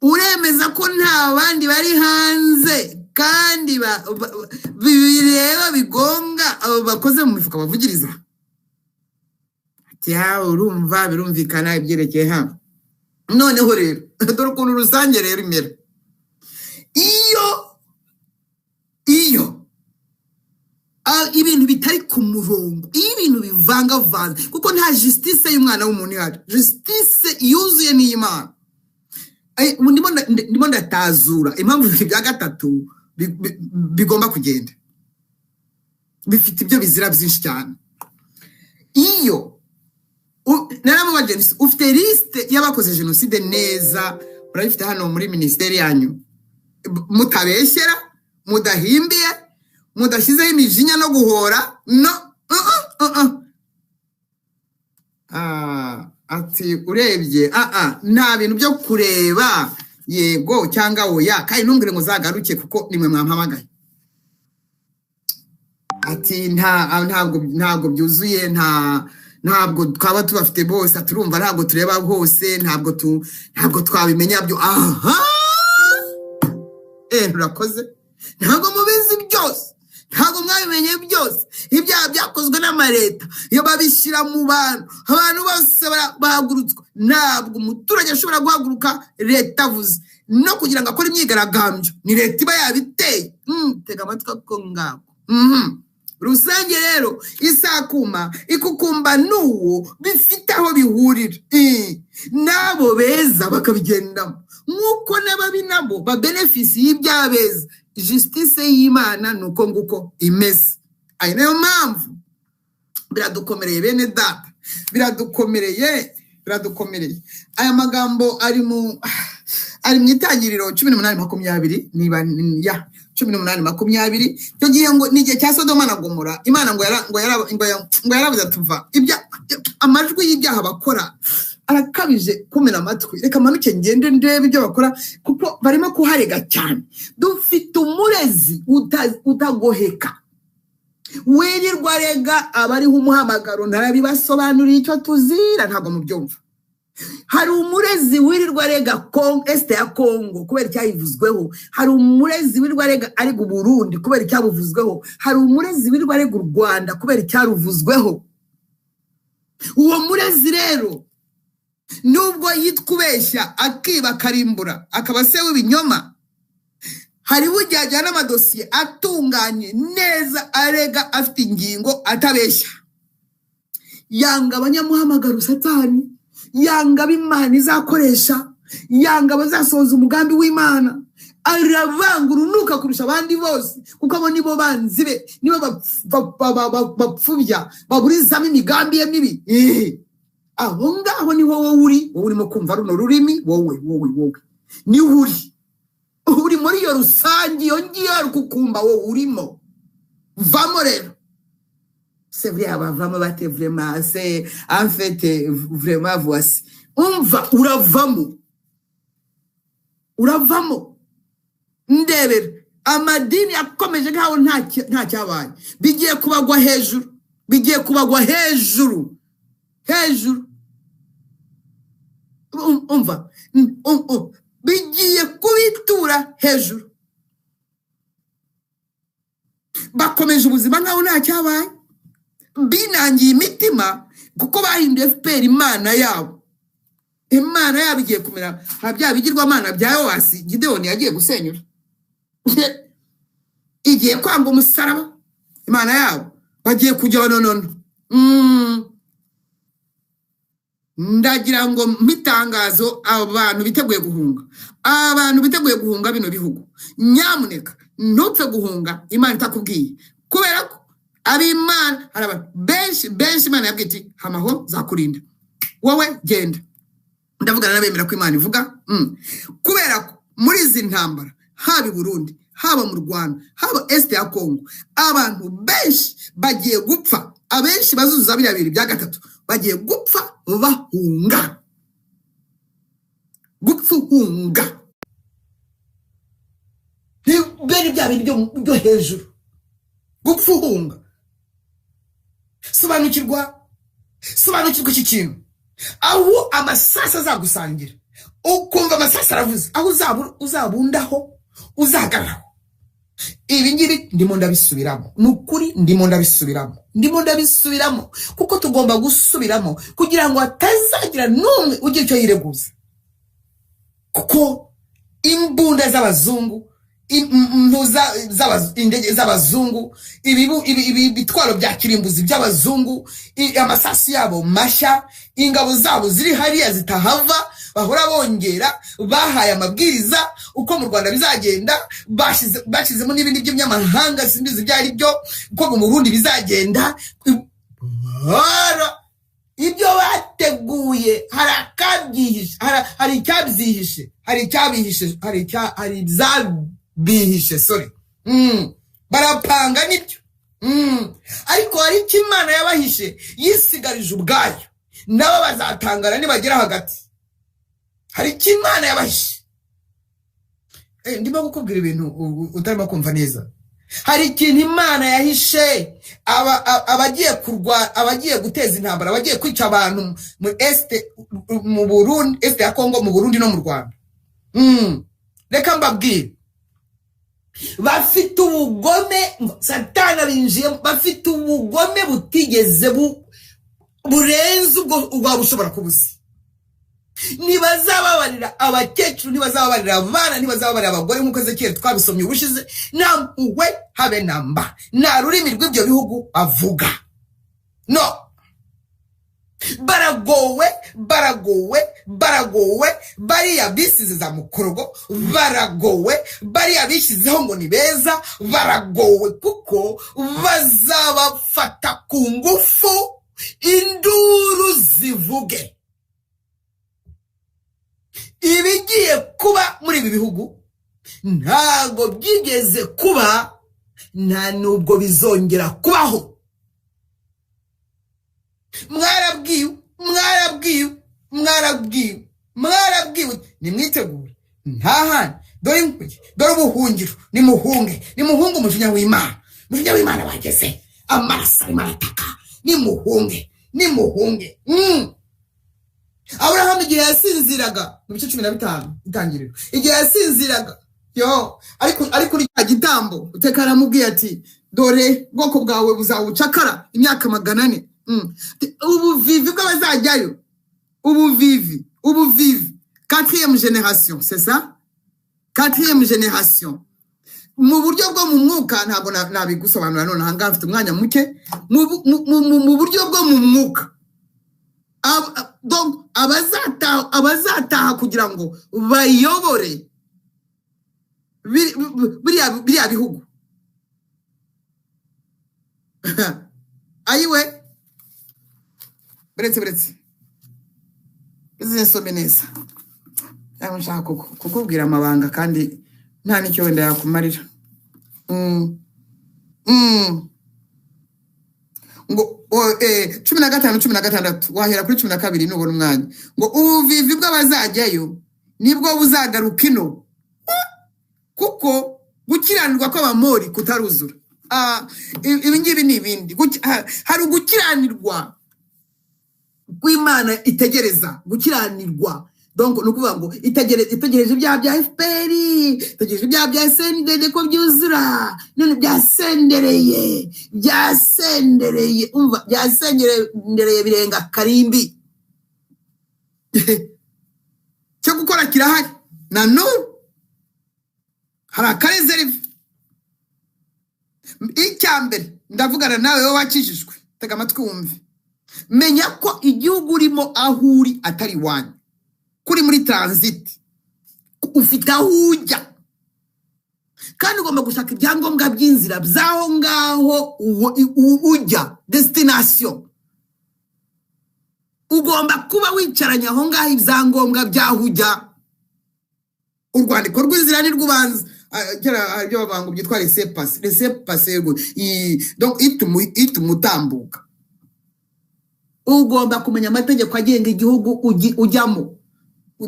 Uremeza ko nta bandi bari hanze kandi bireba bigonga abo bakoze mu mifuka bavugiriza? Ati ya, urumva birumvikana ibyerekeye hano. Noneho rero dore ukuntu rusange rero imera. Iyo ibintu bitari ku murongo, iyo ibintu bivangavanze, kuko nta justice y'umwana w'umuntu ihari, justice yuzuye ni iy'Imana. Ubu ndimo ndatazura impamvu ibintu bya gatatu bigomba kugenda bifite ibyo bizira byinshi cyane. Iyo naramubajije nti, ufite liste y'abakoze jenoside neza, urayifite hano muri minisiteri yanyu, mutabeshyera, mudahimbiye, mudashyizeho imijinya no guhora no Ati urebye, nta bintu byo kureba yego cyangwa oya, kandi ntumbwire ngo uzagaruke kuko nimwe mwampamagaye. Ati nta ntabwo byuzuye, ntabwo twaba tubafite bose, turumva ntabwo tureba hose, ntabwo twabimenya byo. Aha, nturakoze, ntabwo mubizi byose, ntabwo mwabimenye byose. Ibyaha byakozwe n'amareta iyo babishyira mu bantu, abantu bose bahagurutswa. Ntabwo umuturage ashobora guhaguruka leta avuze, no kugira ngo akore imyigaragambyo ni leta iba yabiteye. Tega amatwi ako ngako. Rusange rero isakuma ikukumba n'uwo bifite aho bihurira. N'abo beza bakabigendamo nk'uko n'ababi nabo babenefisi y'ibyabeza. Justice y'Imana ni uko nguko imeze. Ayo niyo mpamvu biradukomereye, bene data, biradukomereye, biradukomereye. Aya magambo ari mu Itangiriro 18:20, niba ya 18:20. Icyo gihe ngo ni igihe cya Sodoma na Gomora. Imana ngo yara, ngo yara, ngo yaravuze tuva ibya amajwi y'ibyaha bakora arakabije kumena amatwi, reka manuke ngende ndebe ibyo bakora kuko barimo kuharega cyane. Dufite umurezi utagoheka wirirwa arega abariho umuhamagaro. Ntarabibasobanuriye icyo tuzira, ntabwo mubyumva. Hari umurezi wirirwa arega Est ya Kongo kubera icyayivuzweho, hari umurezi wirirwa arega arega Uburundi kubera icyabuvuzweho, hari umurezi wirirwa arega u Rwanda kubera icyaruvuzweho. Uwo murezi rero nubwo yitwa ubeshya, akiba, akarimbura, akaba se w'ibinyoma, Hariho igihe ajyana amadosiye atunganye neza, arega afite ingingo, atabeshya. Yanga abanyamuhamagaro Satani, yanga ab'Imana izakoresha, yanga abazasohoza umugambi w'Imana. Arabanga urunuka kurusha abandi bose, kuko abo nibo banzi be, nibo bapfubya, baburizamo imigambi ye mibi. Aho ngaho niho wowe uri, wowe urimo kumva runo rurimi, wowe wowe wowe niho uri, uri muri iyo rusange, iyo ngiyo rukukumba wowe urimo. Vamo rero. C'est vrai, abavamo bate? Vraiment, c'est en fait vraiment, voici, umva, uravamo, uravamo. Ndebera amadini yakomeje nkaho nta cyabaye. Bigiye kubagwa hejuru, bigiye kubagwa hejuru hejuru. Umva, bigiye kubitura hejuru. Bakomeje ubuzima nkaho nta cyabaye, binangiye imitima kuko bahinduye FPR imana yabo. Imana yabo igiye kumera nka bya bigirwamana bya Yowasi Gideyoni yagiye gusenyura. Igiye kwanga umusaraba imana yabo, bagiye kujya nonono. Ndagira ngo mpitangazo abantu biteguye guhunga, abantu biteguye guhunga bino bihugu, nyamuneka ntupfe guhunga Imana itakubwiye, kubera ko ab'Imana, hari abantu benshi benshi Imana yabwiye iti: "Hamaho, zakurinda, wowe genda." Ndavugana n'abemera ko Imana ivuga. Kubera ko muri izi ntambara, haba i Burundi, haba mu Rwanda, haba Est ya Kongo, abantu benshi bagiye gupfa. Abenshi bazuzuza biriya bibiri bya gatatu bagiye gupfa bahunga. Gupfa uhunga bene bya bintu byo hejuru, gupfa uhunga. Sobanukirwa, sobanukirwa iki kintu. Aho amasasu azagusangira, ukumva amasasu aravuze, aho uzabundaho, uzahagararaho. Ibi ngibi ndimo ndabisubiramo, ni ukuri ndimo ndabisubiramo, ndimo ndabisubiramo kuko tugomba gusubiramo kugira ngo hatazagira n'umwe ugira icyo yireguza, kuko imbunda z'abazungu, indege z'abazungu, bitwaro bya kirimbuzi by'abazungu, amasasu yabo mashya, ingabo zabo ziri hariya zitahava, bahora bongera, bahaye amabwiriza uko mu Rwanda bizagenda, bashyizemo n'ibindi by'amahanga simbizi ibyo ari byo, uko mu Burundi bizagenda. Ibyo bateguye hari akabyihishe, hari icyabyihishe, hari icyabihishe, hari ibyabihishe, sorry. Barapanga nibyo. Ariko hari icyo Imana yabahishe, yisigarije ubwayo, nabo bazatangara nibagera hagati. Hari icyo Imana yabahishe. Ndimo kukubwira ibintu utarimo kumva neza. Hari ikintu Imana yahishe abagiye kurwa, abagiye guteza intambara, abagiye kwica abantu mu Est, mu Burundi, Est ya Kongo, mu Burundi no mu Rwanda. Reka mbabwire, bafite ubugome, Satani abinjiyemo, bafite ubugome butigeze burenze ubwo waba ushobora kubuzi. Ntibazababarira abakecuru, ntibazababarira abana, ntibazababarira abagore, nk'uko Ezekiyeli twabisomye ubushize. Nta mpuhwe habe na mba, nta rurimi rw'ibyo bihugu bavuga. No baragowe, baragowe, baragowe bariya bisize za mukorogo, baragowe bariya bishyizeho ngo ni beza, baragowe, kuko bazabafata ku ngufu, induru zivuge. Ibigiye kuba muri ibi bihugu ntabwo byigeze kuba, nta nubwo bizongera kubaho. Mwarabwiwe, mwarabwiwe, mwarabwiwe, mwarabwiwe, nimwitegure, nta handi, dore inkuge, dore ubuhungiro, nimuhunge, nimuhunge umujinya w'Imana. Umujinya w'Imana wageze, amaraso arimo arataka, nimuhunge, nimuhunge. Aburahamu igihe yasinziraga mu bice 15 Itangiriro, igihe yasinziraga yo ariko ari kuri cya gitambo, uteka aramubwiye ati: "Dore ubwoko bwawe buzawucakara imyaka 400." Ubuvivi bw'abazajyayo, ubuvivi, ubuvivi, quatrième génération, c'est ça, quatrième génération. Mu buryo bwo mu mwuka ntabwo nabigusobanura none aha ngaha, mfite umwanya muke. Mu buryo bwo mu mwuka, donc abazataha kugira ngo bayobore biriya bihugu, ayiwe, buretse nsome neza, cyangwa nshaka kukubwira amabanga kandi nta n'icyo wenda yakumarira. Ngo 15, 16, wahera kuri 12 nubona umwanya. Ngo ubuvivi bw'abazajyayo nibwo buzagaruka ino, kuko gukiranirwa kw'Abamori kutaruzura. Ibi ngibi ni ibindi. Hari ugukiranirwa kw'Imana itegereza gukiranirwa. Donc ni ukuvuga ngo itegereje ibyaha bya FPR, itegereje ibyaha bya SNDD ko byuzura. None byasendereye, byasendereye, umva, byasendereye birenga karimbi. Cyo gukora kirahari na n'ubu, hari aka réserve. Icya mbere, ndavugana nawe wowe wakijijwe, tega amatwi wumve. Menya ko igihugu urimo, aho uri, atari iwanyu, kuri muri transit, ufite aho ujya, kandi ugomba gushaka ibyangombwa by'inzira by'aho ngaho ujya, destination. Ugomba kuba wicaranye aho ngaho ibyangombwa by'aho ujya. Urwandiko rw'inzira ni rw'ubanza. Kera hari ibyo bavuga ngo byitwa laissez-passer. Laissez-passer donc ituma utambuka. Ugomba kumenya amategeko agenga igihugu ujyamo.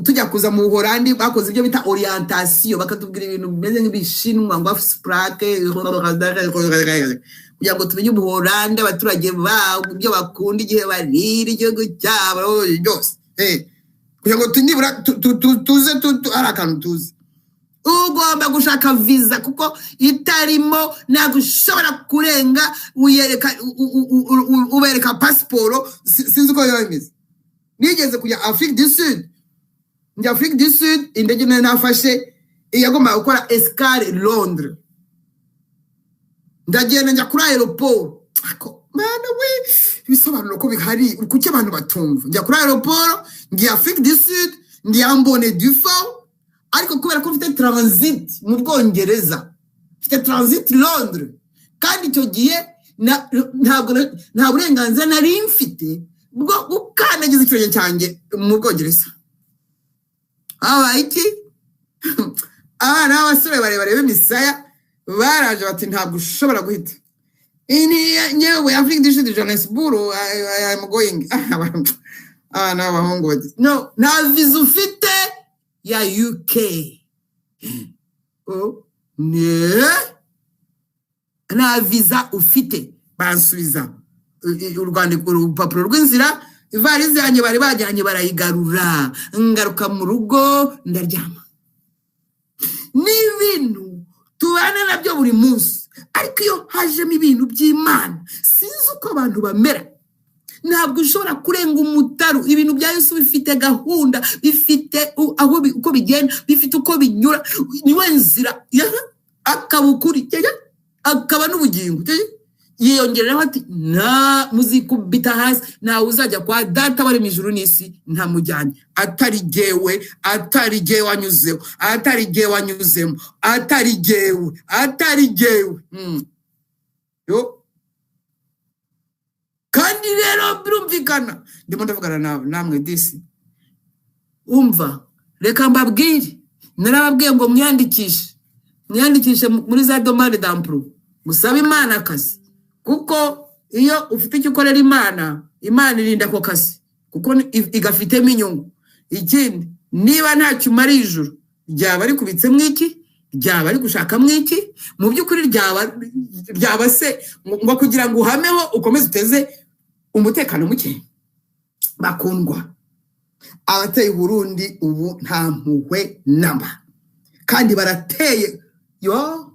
Tujya kuza mu Buholandi, bakoze ibyo bita orientation, bakatubwira ibintu bimeze nk'ibishinwa, ngo afspraak, kugira ngo tumenye Ubuholandi, abaturage babo, ibyo bakunda, igihe barira, igihugu cyabo byose, kugira ngo nibura tuze hari akantu tuzi. Ugomba gushaka visa, kuko itarimo ntabwo ushobora kurenga. Uyereka ubereka pasiporo. Sinzi uko biba bimeze. Nigeze kujya Afrique du Sud, njya Afrique du Sud, indege nari nafashe yagombaga gukora escale Londres. Ndagenda, njya kuri aéroport. Ako, mana we, ibisobanuro ko bihari, kuki abantu batumva? Njya kuri aéroport, ngiye Afrique du Sud, ndi en bonne et due forme, ariko kubera ko mfite transit mu Bwongereza, mfite transit Londres, kandi icyo gihe ntabwo nta burenganzira nari mfite bwo gukandagiza ikirenge cyanjye mu Bwongereza. Habaye iki? Abana b'abasore barebare b'imisaya baraje bati: "Ntabwo ushobora guhita." Nyewe Afrique du Sud, Johannesburg, I am going. Abana b'abahungu bati: "No, nta visa ufite ya UK." Oh, ne nta visa ufite. Bansubiza urwandiko, urupapuro rw'inzira. Ivarisi yanjye bari bajyanye barayigarura, ngaruka mu rugo ndaryama. Ni ibintu tubana nabyo buri munsi, ariko iyo hajemo ibintu by'Imana, sinzi uko abantu bamera. Ntabwo ushobora kurenga umutaru. Ibintu bya Yesu bifite gahunda, bifite aho uko bigenda, bifite uko binyura. Niwe nzira, akaba ukuri, akaba n'ubugingo. Yiyongeraho ati: "Nta muzikubita hasi, ntawe uzajya kwa Data wari mu ijuru n'isi ntamujyanye, atari jyewe, atari jyewe wanyuzeho, atari jyewe wanyuzemo, atari jyewe, atari jyewe." Yo, kandi rero birumvikana, ndimo ndavugana nawe, namwe disi. Umva, reka mbabwire. Narababwiye ngo mwiyandikishe, mwiyandikishe muri za demande d'emploi, musabe Imana akazi, kuko iyo ufite icyo ukorera Imana, Imana irinda ako kazi kuko igafitemo inyungu. Ikindi, niba ntacyo umariye ijuru, ryaba rikubitsemo iki? Ryaba rigushakamo iki mu by'ukuri? Ryaba se ngo kugira ngo uhameho ukomeze uteze umutekano muke? Bakundwa, abateye Burundi ubu nta mpuhwe namba, kandi barateye. Yo,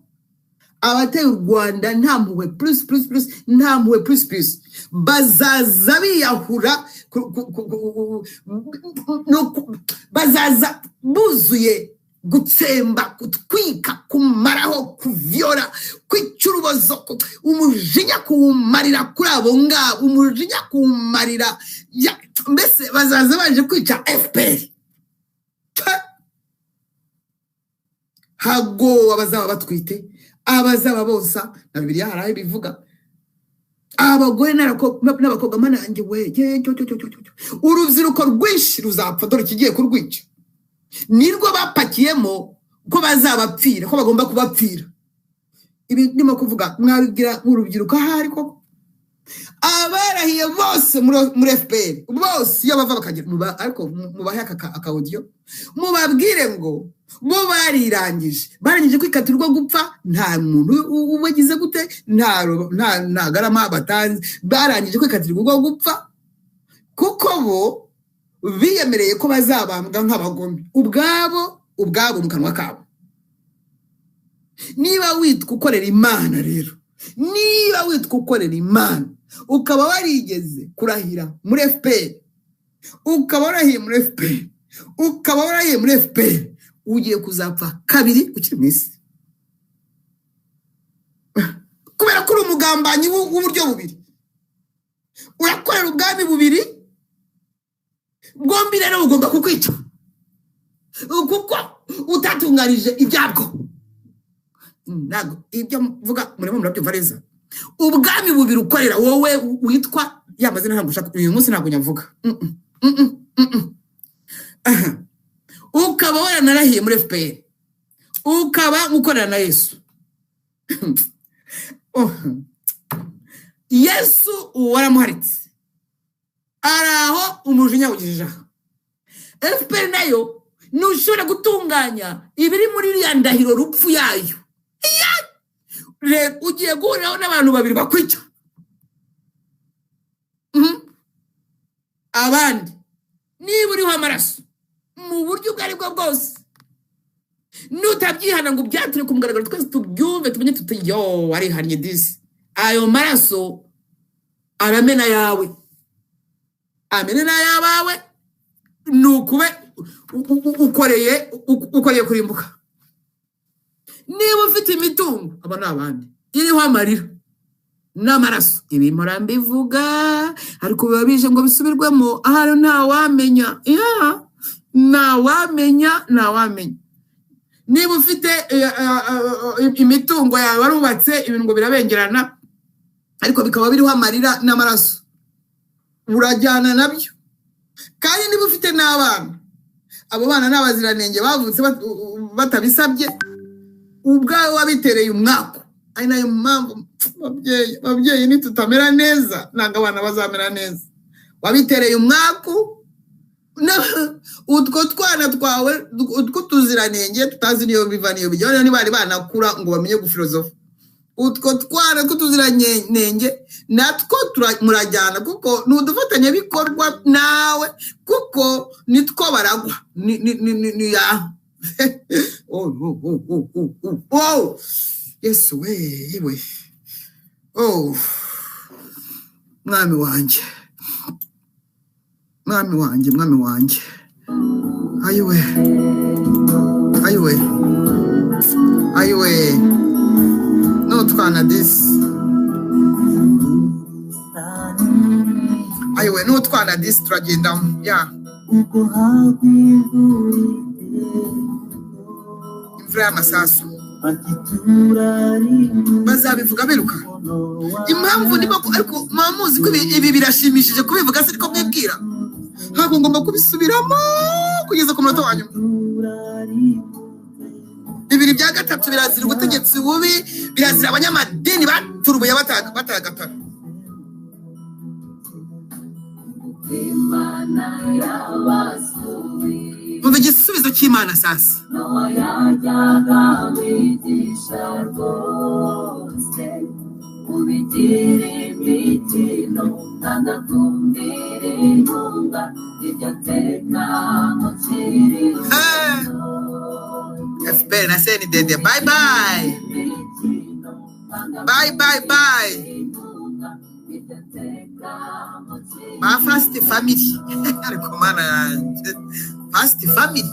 abateye u Rwanda nta mpuhwe, plus plus plus, nta mpuhwe, plus plus. Bazaza biyahura, bazaza buzuye. Gutsemba, gutwika, kumaraho, kuvyora, kwica urubozo, umujinya kuwumarira kuri abo ngabo, umujinya kuwumarira mbese bazaza baje kwica FPR. Hagowe abazaba batwite, abazaba bonsa, na Bibiliya hari aho ibivuga. Abagore n'abakobwa, mana yanjye we, ye, cyo, cyo, cyo, cyo, cyo. Urubyiruko rwinshi ruzapfa, dore ikigiye kurwica. Nirwo bapakiyemo ko bazabapfira, ko bagomba kubapfira. Ibi ndimo kuvuga mwabibwira urubyiruko ahari koko. Abarahiye bose muri FPR bose iyo bava bakagera, ariko mubahe aka audio, mubabwire ngo bo barirangije, barangije kwikatira urwo gupfa, nta muntu ubagize gute, nta garama batanze, barangije kwikatira urwo gupfa, kuko bo biyemereye ko bazabambwa nk'abagome ubwabo mu kanwa kabo. Niba witwa ukorera Imana rero, niba witwa ukorera Imana ukaba warigeze kurahira muri FPR, ukaba warahiye muri FPR, ukaba warahiye muri FPR, ugiye kuzapfa kabiri ukiri mu isi, kubera ko uri umugambanyi w'uburyo bubiri. Urakorera ubwami bubiri bwombi, rero bugomba kukwica kuko utatunganije ibyabwo. Ntabwo ibyo mvuga murimo murabyumva neza. Ubwami bubiri ukorera wowe witwa ya mazina ntabwo ushaka uyu munsi, ntabwo nyavuga. Aha. Ukaba waranarahiye muri FPR, ukaba ukorera na Yesu. Oh. Yesu waramuharitse, ari aho umujinya ugejeje aha. FPR nayo ntushobora gutunganya ibiri muri iriya ndahiro rupfu yayo. Rero ugiye guhuriraho n'abantu babiri bakwica. Abandi niba uriho amaraso mu buryo ubwo ari bwo bwose, nutabyihana ngo ubyature ku mugaragaro twese tubyumve tumenye tuti yo warihannye disi, ayo maraso aramena yawe, amena n'ayabawe, ni ukube ukoreye kurimbuka. Niba ufite imitungo, aba ni abandi iriho amarira n'amaraso, ibi mpora mbivuga ariko biba bije ngo bisubirwemo, ahari ntawamenya, ya ntawamenya, ntawamenya. Niba ufite imitungo yawe warubatse ibintu ngo birabengerana, ariko bikaba biriho amarira n'amaraso, urajyana nabyo. Kandi niba ufite n'abana, abo bana ni abaziranenge bavutse batabisabye, ubwawe wabitereye umwaku. Ari nayo mpamvu ababyeyi nitutamera neza ntabwo abana bazamera neza. Wabitereye umwaku, utwo twana twawe tw'utuziranenge tutazi niyo biva niyo bijya, noneho ntibari banakura ngo bamenye gufilozofa. Utwo twana tw'utuziranenge natwo murajyana, kuko ni udufatanyabikorwa nawe, kuko nitwo baragwa. Ni, ni, ni, ni, ni ya. Oh, oh, oh, oh, oh, oh, oh. Yesu we, we. Oh. Mwami wanjye, mwami wanjye, mwami wanjye. Ayiwe, ayiwe, ayiwe. N'utwana disi, ayiwe, n'utwana disi turagenda ya Uko hagwa imvura imvura y'amasasu. Partitura Bazabivuga biruka. Impamvu ndimo ariko muba muzi ko ibi birashimishije kubivuga, siko mwibwira? Ntabwo ngomba kubisubiramo kugeza ku munota wa nyuma. 2 bya 3 birazira ubutegetsi bubi, birazira abanyamadini baturubuye batagatara. Imana yabasubiye Umva igisubizo cy'Imana sasa. Nowa yajyaga abigisha rwose kubigira imikino kandi akumvira inkunga iryo teka mukiri FPR na CNDD, bye bye, bye bye bye. Ba first family, ariko Mana yanjye, first family.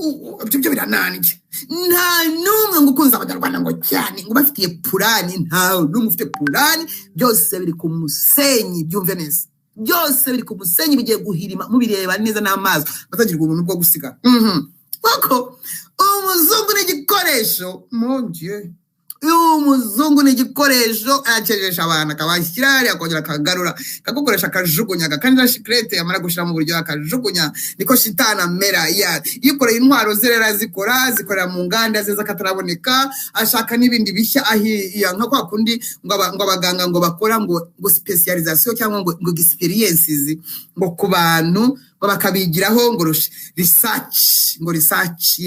Ibyo byo birananjye. Nta n'umwe ngo ukunze Abanyarwanda ngo cyane ngo bafitiye plan, nta n'umwe ufite plan. Byose biri ku musenyi, byumve neza, byose biri ku musenyi, bigiye guhirima mubireba neza n'amaso, batagirwa ubuntu bwo gusiga. Kuko umuzungu ni igikoresho, mon Dieu, umuzungu ni igikoresho, arakejesha abantu akabashyira hariya, akongera akagarura, akagukoresha, akajugunya, agakanira shikarete, yamara gushyira mu buryo akajugunya. Niko shitani amera. Yikoreye intwaro ze rero, azikora, zikorera mu nganda ze z'akataraboneka, ashaka n'ibindi bishya ahiya, nka kwa kundi ngo abaganga ngo bakora ngo specialisation cyangwa ngo experiences ngo ku bantu, ngo bakabigiraho ngo research, ngo research,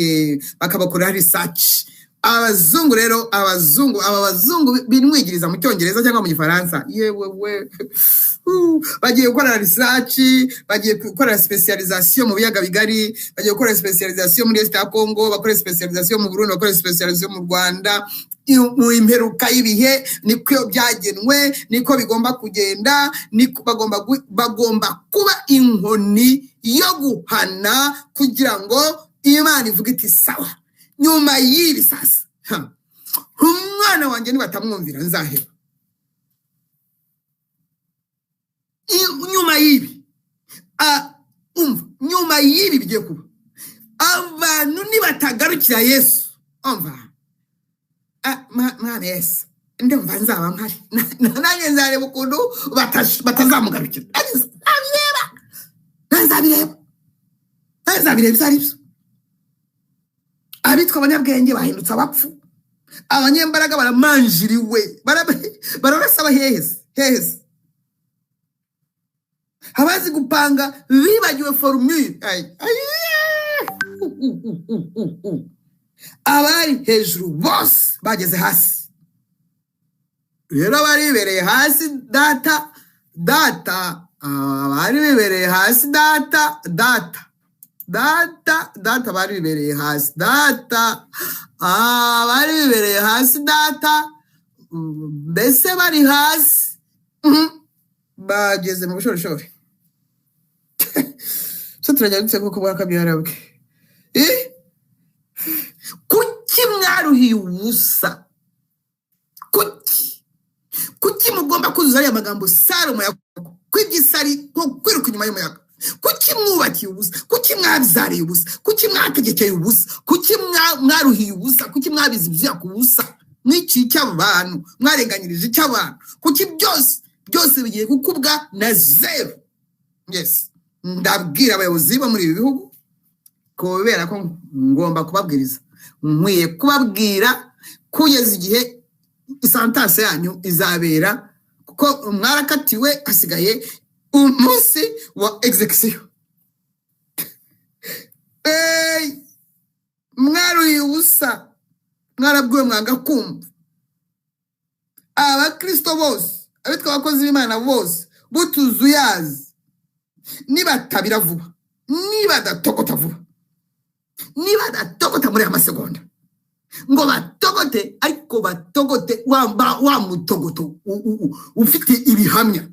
bakabakorera research. Abazungu rero, abazungu, aba bazungu binwigiriza mu Cyongereza cyangwa mu Gifaransa, yewe we, bagiye gukora research, bagiye gukora specialisation mu biyaga bigari, bagiye gukora specialisation muri Est ya Congo, bakora specialisation mu Burundi, bakora specialisation mu Rwanda. Mu imperuka y'ibihe niko byagenwe, niko bigomba kugenda, niko bagomba kuba inkoni yo guhana kugira ngo Imana ivuge iti: "Sawa, nyuma y'ibi sasa, umwana wanjye nibatamwumvira nzaheba." Nyuma y'ibi, umva, nyuma y'ibi bigiye kuba, abantu nibatagarukira Yesu, umva, mwana Yesu, ndumva nzaba mpari. Nanjye nzareba ukuntu batazamugarukira. Nanjye nzabireba, nanjye nzabireba, nanjye nzabireba ibyo ari byo. Abitwa abanyabwenge bahindutse abapfu, abanyembaraga baramanjiriwe, bararasa abahehese hehese, abazi gupanga bibagiwe formule. Ay, ay, abari hejuru bose bageze hasi. Rero abari bibereye hasi, data data, abari bibereye hasi, data data data data, bari bibereye hasi data, bari bibereye hasi data, mbese bari hasi, bageze mu bushorishori. So turajya dutse kuko bwakabyara bwe. Kuki mwaruhiye ubusa? Kuki mugomba kuzuza ariya magambo Salomo yavuze ko iby'isi ari nko kwiruka inyuma y'umuyaga? Kuki mwubakiye ubusa? Kuki mwabyariye ubusa? Kuki mwategekeye ubusa? Kuki mwaruhiye ubusa? Kuki mwabize ibyuya ku busa? Mwiciye icy'abantu, mwarenganyirije icy'abantu. Kuki byose byose bigiye gukubwa na zeru? Yes, ndabwira abayobozi bo muri ibi bihugu, kubera ko ngomba kubabwiriza, nkwiye kubabwira kugeza igihe sentence yanyu izabera, kuko mwarakatiwe, hasigaye umunsi wa execution. Ey, mwaruhiye ubusa, mwarabwiwe mwanga kumva. Abakristo bose, abitwa abakozi b'Imana bose butuzuyazi, nibatabira vuba, nibadatogota vuba, nibadatogota muri aya masegonda ngo batogote, ariko batogote wa mutogoto ufite ibihamya,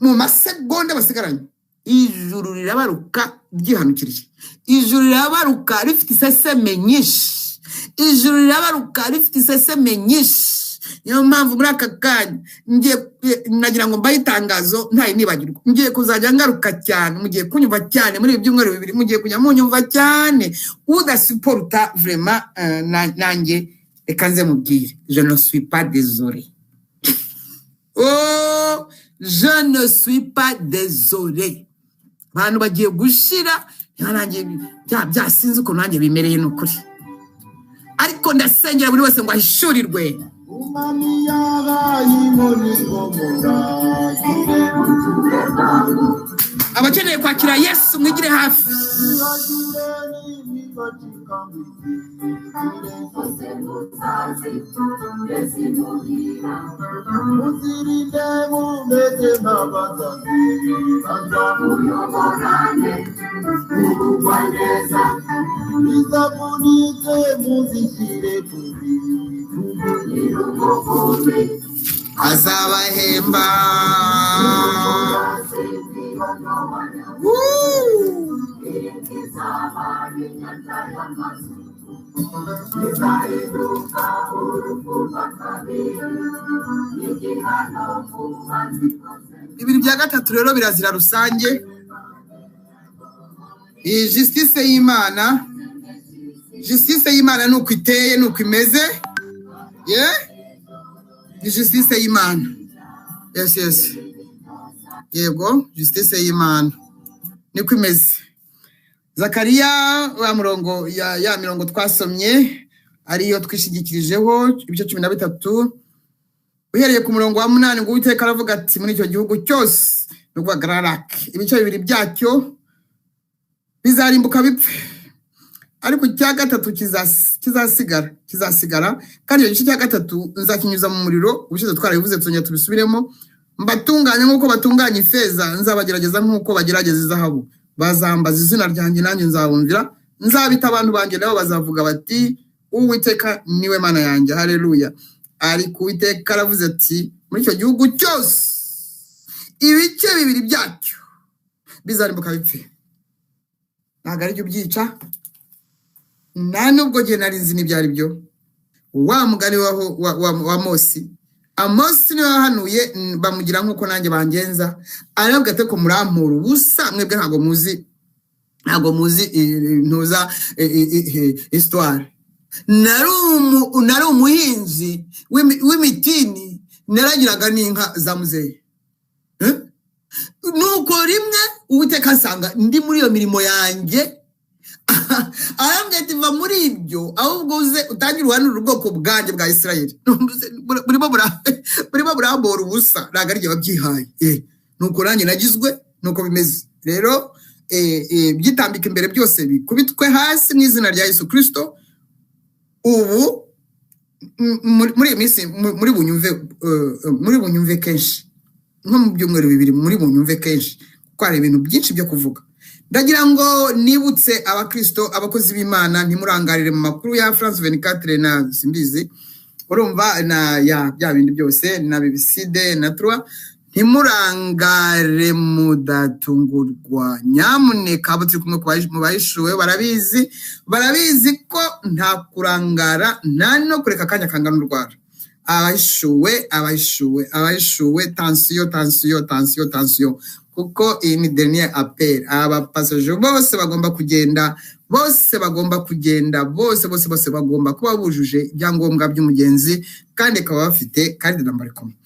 mu masegonda basigaranye, ijuru rirabaruka ryihanukiriye, ijuru rirabaruka rifite iseseme nyinshi, ijuru rirabaruka rifite iseseme nyinshi. Niyo mpamvu muri aka kanya ngiye nagira ngo mbahe itangazo ntayi nibagirwa. Ngiye kuzajya ngaruka cyane, mugiye kunyumva cyane muri ibi byumweru 2, mugiye kujya munyumva cyane. Udasuporta vraiment, nanjye reka nze mubwire, je ne suis pas désolé. Oh, je ne suis pas désolé. Abantu bagiye gushira, nanjye byasinze ukuntu nanjye bimereye, ni ukuri. Ariko ndasengera buri wese ngo ahishurirwe. Umwami yabaye inkoni ngo muragire. Abakeneye kwakira Yesu mwigire hafi. Mwibagire n'imibacika ngo izizire. Muzirinde mumeze nk'abazazibaza. Izavunitse muzishyire ku bitugu. Azabahemba. Woo! Izaba inyanja y'amazuku, izahinduka urupfu rwa kabiri, igihano ku banzi bose. Bibiri bya gatatu rero birazira rusange. Iyi justice y'Imana, justice y'Imana ni uko iteye, ni uko imeze. Ye, ni justice y'Imana. Yes, yego, justice y'Imana niko imeze. Zakariya wa murongo ya mirongo twasomye, ariyo twishingikirijeho, ibice 13 uhereye ku murongo wa 8, ngo Uwiteka aravuga ati: "Muri icyo gihugu cyose," ni ukuvuga Grands Lacs, "ibice bibiri byacyo bizarimbuka bipfe, ariko icya gatatu kizasigara, kandi icyo gice cya gatatu nzakinyuza mu muriro." Ubushize twarabivuze, tuzongera tubisubiremo. "Mbatunganye nk'uko batunganya ifeza, nzabagerageza nk'uko bagerageza izahabu. Bazambaza izina ryanjye, nanjye nzabumvira. Nzabita abantu banjye, nabo bazavuga bati: 'Uwiteka niwe Mana yanjye.'" Haleluya! Ariko Uwiteka aravuze ati: "Muri icyo gihugu cyose ibice bibiri byacyo bizarimbuka bipfe." Ntabwo aribyo ubyica, nta nubwo njye nari nzi n'ibyo ari byo. Wa mugani wa Mosi, Amosi niwe wahanuye, bamugira nk'uko nanjye bangenza. Aravuga ati: "Ko murampura ubusa mwebwe, ntabwo muzi ntuza histoire. Nari umuhinzi w'imitini, naragiraga n'inka za muzehe." Eh? Nuko rimwe Uwiteka asanga ndi muri iyo mirimo yanjye, arambwira ati: "Va muri ibyo, ahubwo uze utangire uhanure ubwoko bwanjye bwa Isirayeli. Burimo burambora ubusa, ntabwo ari jye wabyihaye." Nuko nanjye nagizwe, nuko bimeze rero. Byitambika imbere byose bikubitwe hasi mu izina rya Yesu Kirisito. Ubu muri iyi minsi muri bunyumve kenshi, nko mu byumweru 2 muri bunyumve kenshi, kuko hari ibintu byinshi byo kuvuga. Ndagira ngo nibutse abakristo, abakozi b'Imana, ntimurangarire mu makuru ya France 24 na simbizi, urumva, na ya bya bindi byose na BBC na Trois. Ntimurangare, mudatungurwa nyamuneka. Abo turi kumwe mu bahishuwe barabizi ko nta kurangara, nta no kureka akanya kangana urwara. Abahishuwe, abahishuwe, abahishuwe, attention, attention, attention, attention, kuko iyi ni dernier appel. Abapasaje bose bagomba kugenda, bose bagomba kugenda, bose, bose, bose bagomba kuba bujuje ibyangombwa by'umugenzi kandi bakaba bafite carte d'embarquement.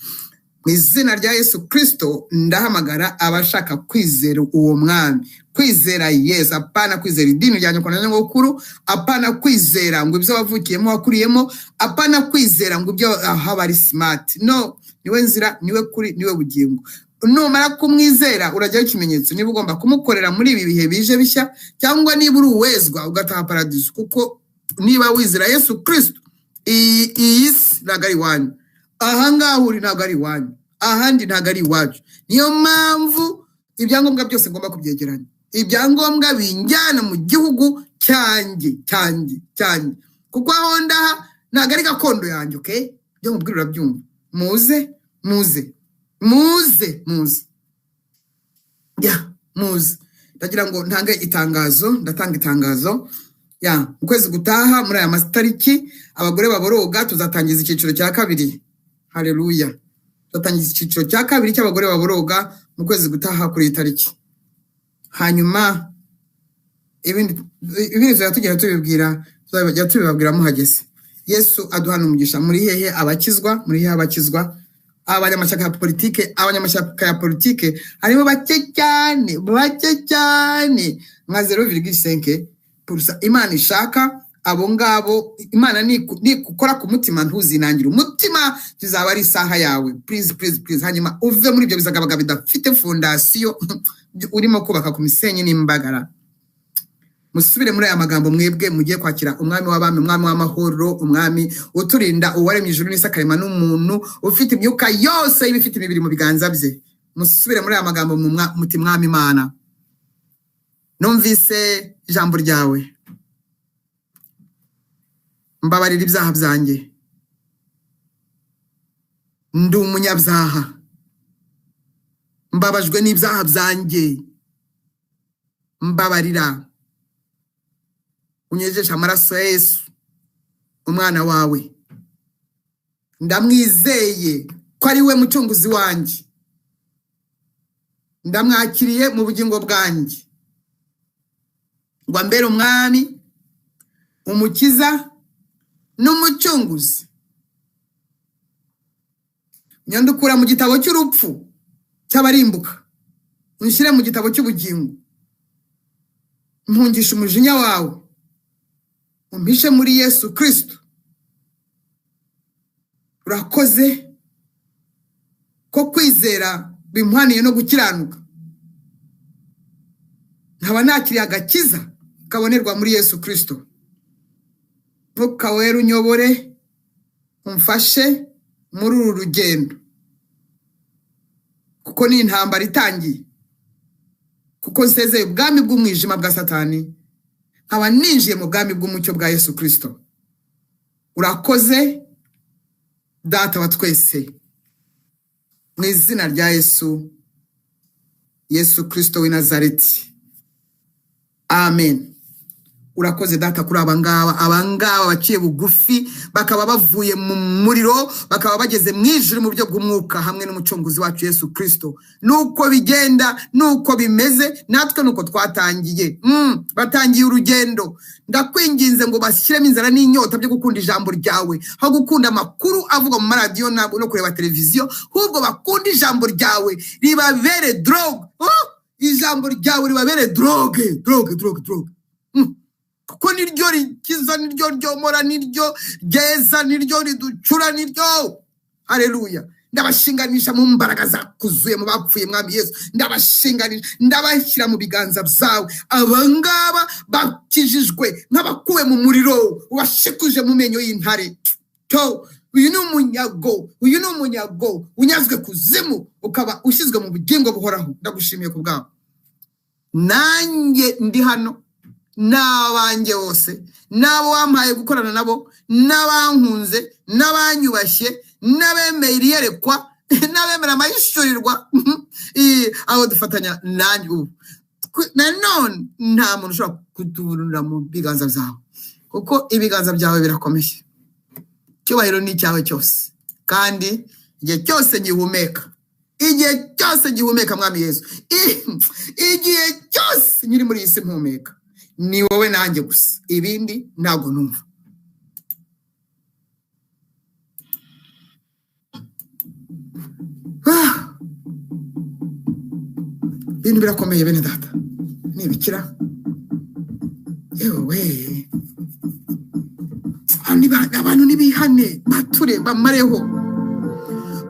Mu izina rya Yesu Kirisito, ndahamagara abashaka kwizera uwo mwami, kwizera Yesu, apana kwizera idini rya nyoko na nyogokuru, apana kwizera ngo ibyo wavukiyemo, wakuriyemo, apana kwizera ngo ibyo aha bari smart. No, niwe nzira, niwe kuri, niwe bugingo. Numara kumwizera urajyaho ikimenyetso niba ugomba kumukorera muri ibi bihe bije bishya, cyangwa niba uri uwezwa ugataha paradiso. Kuko niba wizera Yesu Kirisito, iyi si ntabwo ari iwanyu. Ahangaha uri ntabwo ari iwanyu, ahandi ntabwo ari iwacu. Niyo mpamvu ibyangombwa byose ngomba kubyegeranya, ibyangombwa binjyana mu gihugu cyanjye, cyanjye, cyanjye, kuko aho ndaha ntabwo ari gakondo yanjye. Okay, ibyo mubwira urabyumva. Muze, muze, muze, muze, ya muze. Ndagira ngo ntange itangazo, ndatanga itangazo ya mu kwezi gutaha muri aya matariki, abagore baboroga tuzatangiza icyiciro cya kabiri. Haleluya! Tuzatangiza icyiciro cya kabiri cy'abagore baboroga mu kwezi gutaha kuri iyi tariki. Hanyuma ibindi tuzajya tugenda tubibwira, tuzajya tubibabwira muhageze. Yesu aduhana umugisha. Muri hehe abakizwa? Muri hehe abakizwa? Abanyamashyaka ya politike, abanyamashyaka ya politike harimo bake cyane, bake cyane, nka 0,5%. Imana ishaka abo ngabo. Imana nikukora ku mutima, ntuzinangire umutima, kizaba ari isaha yawe. Please, please, please. Hanyuma uve muri ibyo bizagabaga bidafite fondation, urimo kubaka ku misenyi n'imbagara. Musubire muri aya magambo, mwebwe mugiye kwakira Umwami w'abami, Umwami w'amahoro, Umwami uturinda, uwaremye ijuru n'isi, akarema n'umuntu, ufite imyuka yose y'ibifite imibiri mu biganza bye. Musubire muri aya magambo, muti: "Mwami Imana, numvise ijambo ryawe, mbabarira ibyaha byanjye, ndi umunyabyaha, mbabajwe n'ibyaha byanjye, mbabarira." Unyejeshe amaraso ya Yesu umwana wawe. Ndamwizeye ko ari we mucunguzi wanjye, ndamwakiriye mu bugingo bwanjye ngo ambere umwami, umukiza n'umucunguzi. Nyandukura mu gitabo cy'urupfu cy'abarimbuka, unshyire mu gitabo cy'ubugingo. Mpungisha umujinya wawe, umpishe muri Yesu Kristo. Urakoze ko kwizera bimuhaniye no gukiranuka, nkaba nakiriye agakiza kabonerwa muri Yesu Kristo. Mwuka Wera unyobore, umfashe muri uru rugendo, kuko ni intambara itangiye, kuko nsezeye ubwami bw'umwijima bwa Satani, nkaba ninjiye mu bwami bw'umucyo bwa Yesu Kristo. Urakoze Data wa twese, mu izina rya Yesu, Yesu Kristo w'i Nazareti, amen. Urakoze Data kuri abangaba, abangaba baciye bugufi, bakaba bavuye mu muriro, bakaba bageze mu ijuru mu buryo bw'umwuka hamwe n'umucunguzi wacu Yesu Kristo. Nuko bigenda, nuko bimeze, natwe nuko twatangiye. Batangiye urugendo. Ndakwinginze ngo bashyiremo inzara n'inyota byo gukunda ijambo ryawe, aho gukunda amakuru avugwa mu maradiyo no kureba televiziyo, ahubwo bakunda ijambo ryawe ribabere drogue. Oh! Ijambo ryawe ribabere drogue, drogue, drogue, drogue. Kuko niryo rikiza, niryo ryomora, niryo ryeza, niryo riducura, niryo. Haleluya. Ndabashinganisha mu mbaraga zakuzuye mu bapfuye, Mwami Yesu. Ndabashinganisha, ndabashyira mu biganza byawe. Abangaba bakijijwe nk'abakuwe mu muriro, washikuje mu menyo y'intare. To uyu ni umunyago, uyu ni umunyago unyazwe kuzimu, ukaba ushyizwe mu bugingo buhoraho. Ndagushimiye ku bwawe. Nanjye ndi hano n'abanjye bose, n'abo wampaye gukorana nabo, n'abankunze, n'abanyubashye, n'abemeye iyerekwa, n'abemera amahishurirwa, abo dufatanya nanjye ubu. Nanone nta muntu ushobora kuturura mu biganza byawe, kuko ibiganza byawe birakomeye. Icyubahiro ni icyawe cyose, kandi igihe cyose ngihumeka, igihe cyose ngihumeka Mwami Yesu, igihe cyose nkiri muri iyi si mpumeka, ni wowe nanjye gusa, ibindi ntabwo numva. Ibintu birakomeye bene data, nibikira yewe abantu nibihane, bature, bamareho,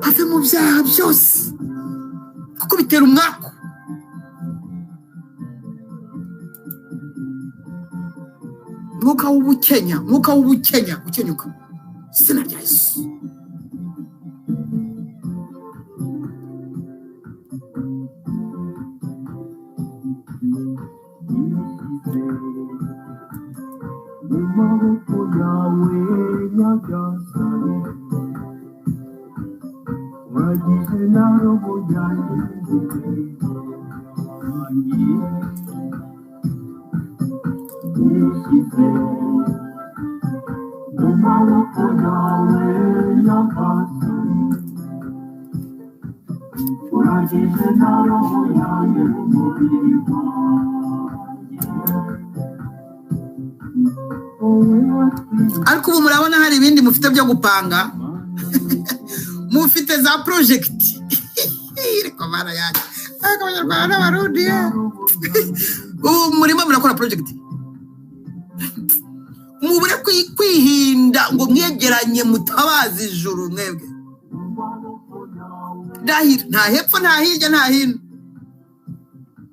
bave mu byaha byose, kuko bitera umwaku. Mwuka w'ubukenya, mwuka w'ubukenya ukenyuka, izina rya Yesu. Mu maboko yawe Nyagasani, uragize na roho yanjye wanjye, nishyize mu maboko yawe Nyagasani, uragize na roho yanjye n'umubiri wanjye. Ariko ubu murabona hari ibindi mufite byo gupanga, mufite za project. Ariko mara yanjye, ariko Abanyarwanda n'Abarundi, ubu murimo murakora project. Mubure kwihinda ngo mwegeranye mutabaze ijuru mwebwe. Ndahira, nta hepfo, nta hirya, nta hino.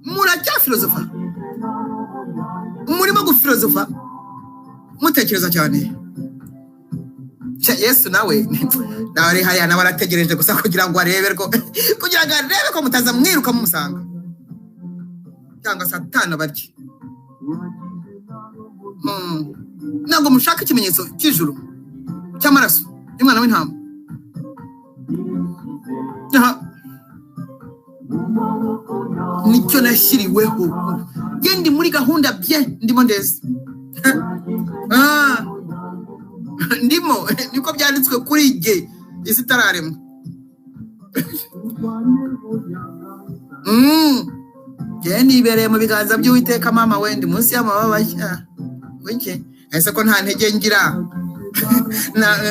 Muracyafilozofa, murimo gufilozofa, mutekereza cyane. Yesu nawe nawe ari hariya, nawe arategereje gusa kugira ngo arebe ko, kugira ngo arebe ko mutaza mwiruka mumusanga, cyangwa Satani abarye. Ntabwo mushaka ikimenyetso cy'ijuru cy'amaraso y'umwana w'intama. Nicyo nashyiriweho. Njye ndi muri gahunda bye, ndimo ndeza. Ah, ndimo niko byanditswe kuri jye isi itararemwa. Mm. Jye nibereye mu biganza by'Uwiteka mama we, ndi munsi y'amababa ye. Wiki ese ko nta ntege ngira,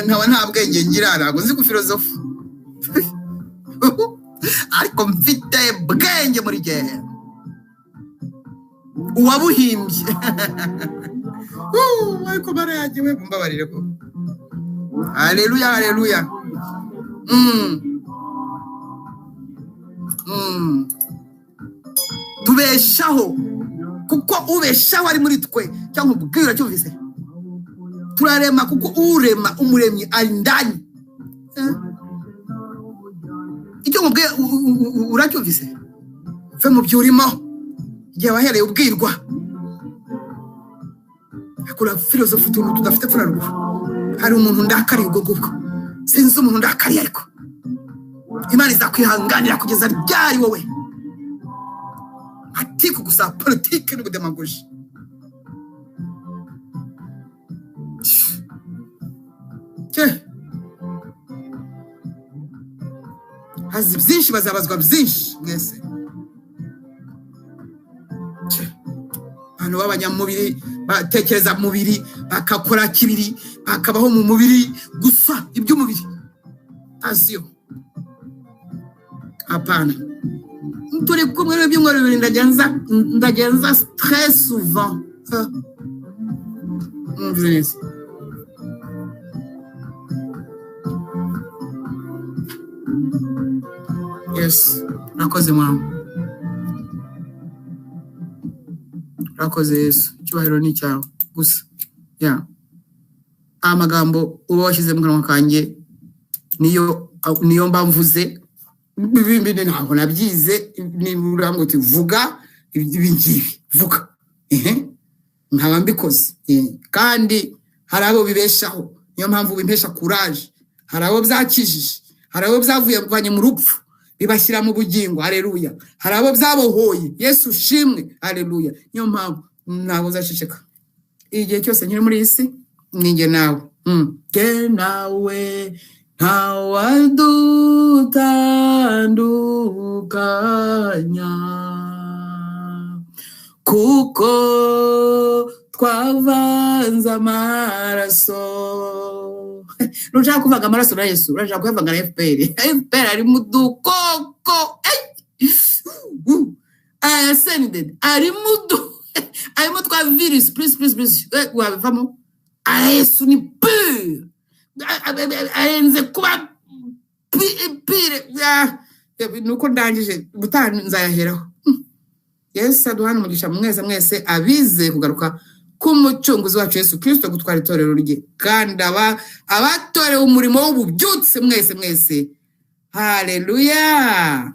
nkaba nta bwenge ngira, ntabwo nzi gufilozofa, ariko mfite bwenge muri jye uwabuhimbye. Ariko bara yanjye we, mumbabarire ko. Haleluya, haleluya. Tubeshaho kuko ubeshaho ari muri twe, cyangwa ubwira cyumvise turarema kuko urema umuremyi ari ndani. Icyo nkubwiye uracyumvise? Uve mu byo urimo igihe wahereye ubwirwa akora filozofi utuntu tudafite pfuna ruguru. Hari umuntu ndakariye ubwo ngubwo, sinzi umuntu ndakariye, ariko Imana izakwihanganira kugeza ryari wowe atiku gusa politike n'ubudemagoji. Cye hazi byinshi, bazabazwa byinshi mwese. Cye abantu b'abanyamubiri batekereza mubiri, bakakora kibiri, bakabaho mu mubiri gusa, iby'umubiri asiyo hapana. Turi kumwe n'ibyumweru 2 ndagenza très souvent. Ah. Mvuze neza. Yes, urakoze mama, urakoze Yesu, icyubahiro ni icyawe gusa. Ya amagambo uba washyize mu kanwa kanjye niyo mba mvuze. Ibi ntabwo nabyize, niba urambwira uti vuga ibi ngibi, vuga, ehe nkaba mbikoze. Kandi hari abo bibeshaho, niyo mpamvu bimpesha courage. Hari abo byakijije, hari abo byavanye mu rupfu bibashyira mu bugingo, haleluya. Hari abo byabohoye, Yesu ushimwe, haleluya. Niyo mpamvu ntabwo nzaceceka igihe cyose nkiri muri iyi si, ni njye nawe. Njye nawe ntawadutandukanya, kuko twavanze amaraso. Ntushaka kuvanga amaraso na Yesu, urashaka kuyavanga na FPR. FPR ari mu dukoko. SNDD ari mu du arimo twa virus plus plus plus. Wabivamo. Yesu ni pure, arenze kuba pire. Nuko ndangije gutaha nzayaheraho. Yesu aduhane umugisha mwese mwese abize kugaruka k'umucunguzi wacu Yesu Kristo gutwara itorero rye, kandi abatorewe umurimo w'ububyutse mwese mwese. Haleluya.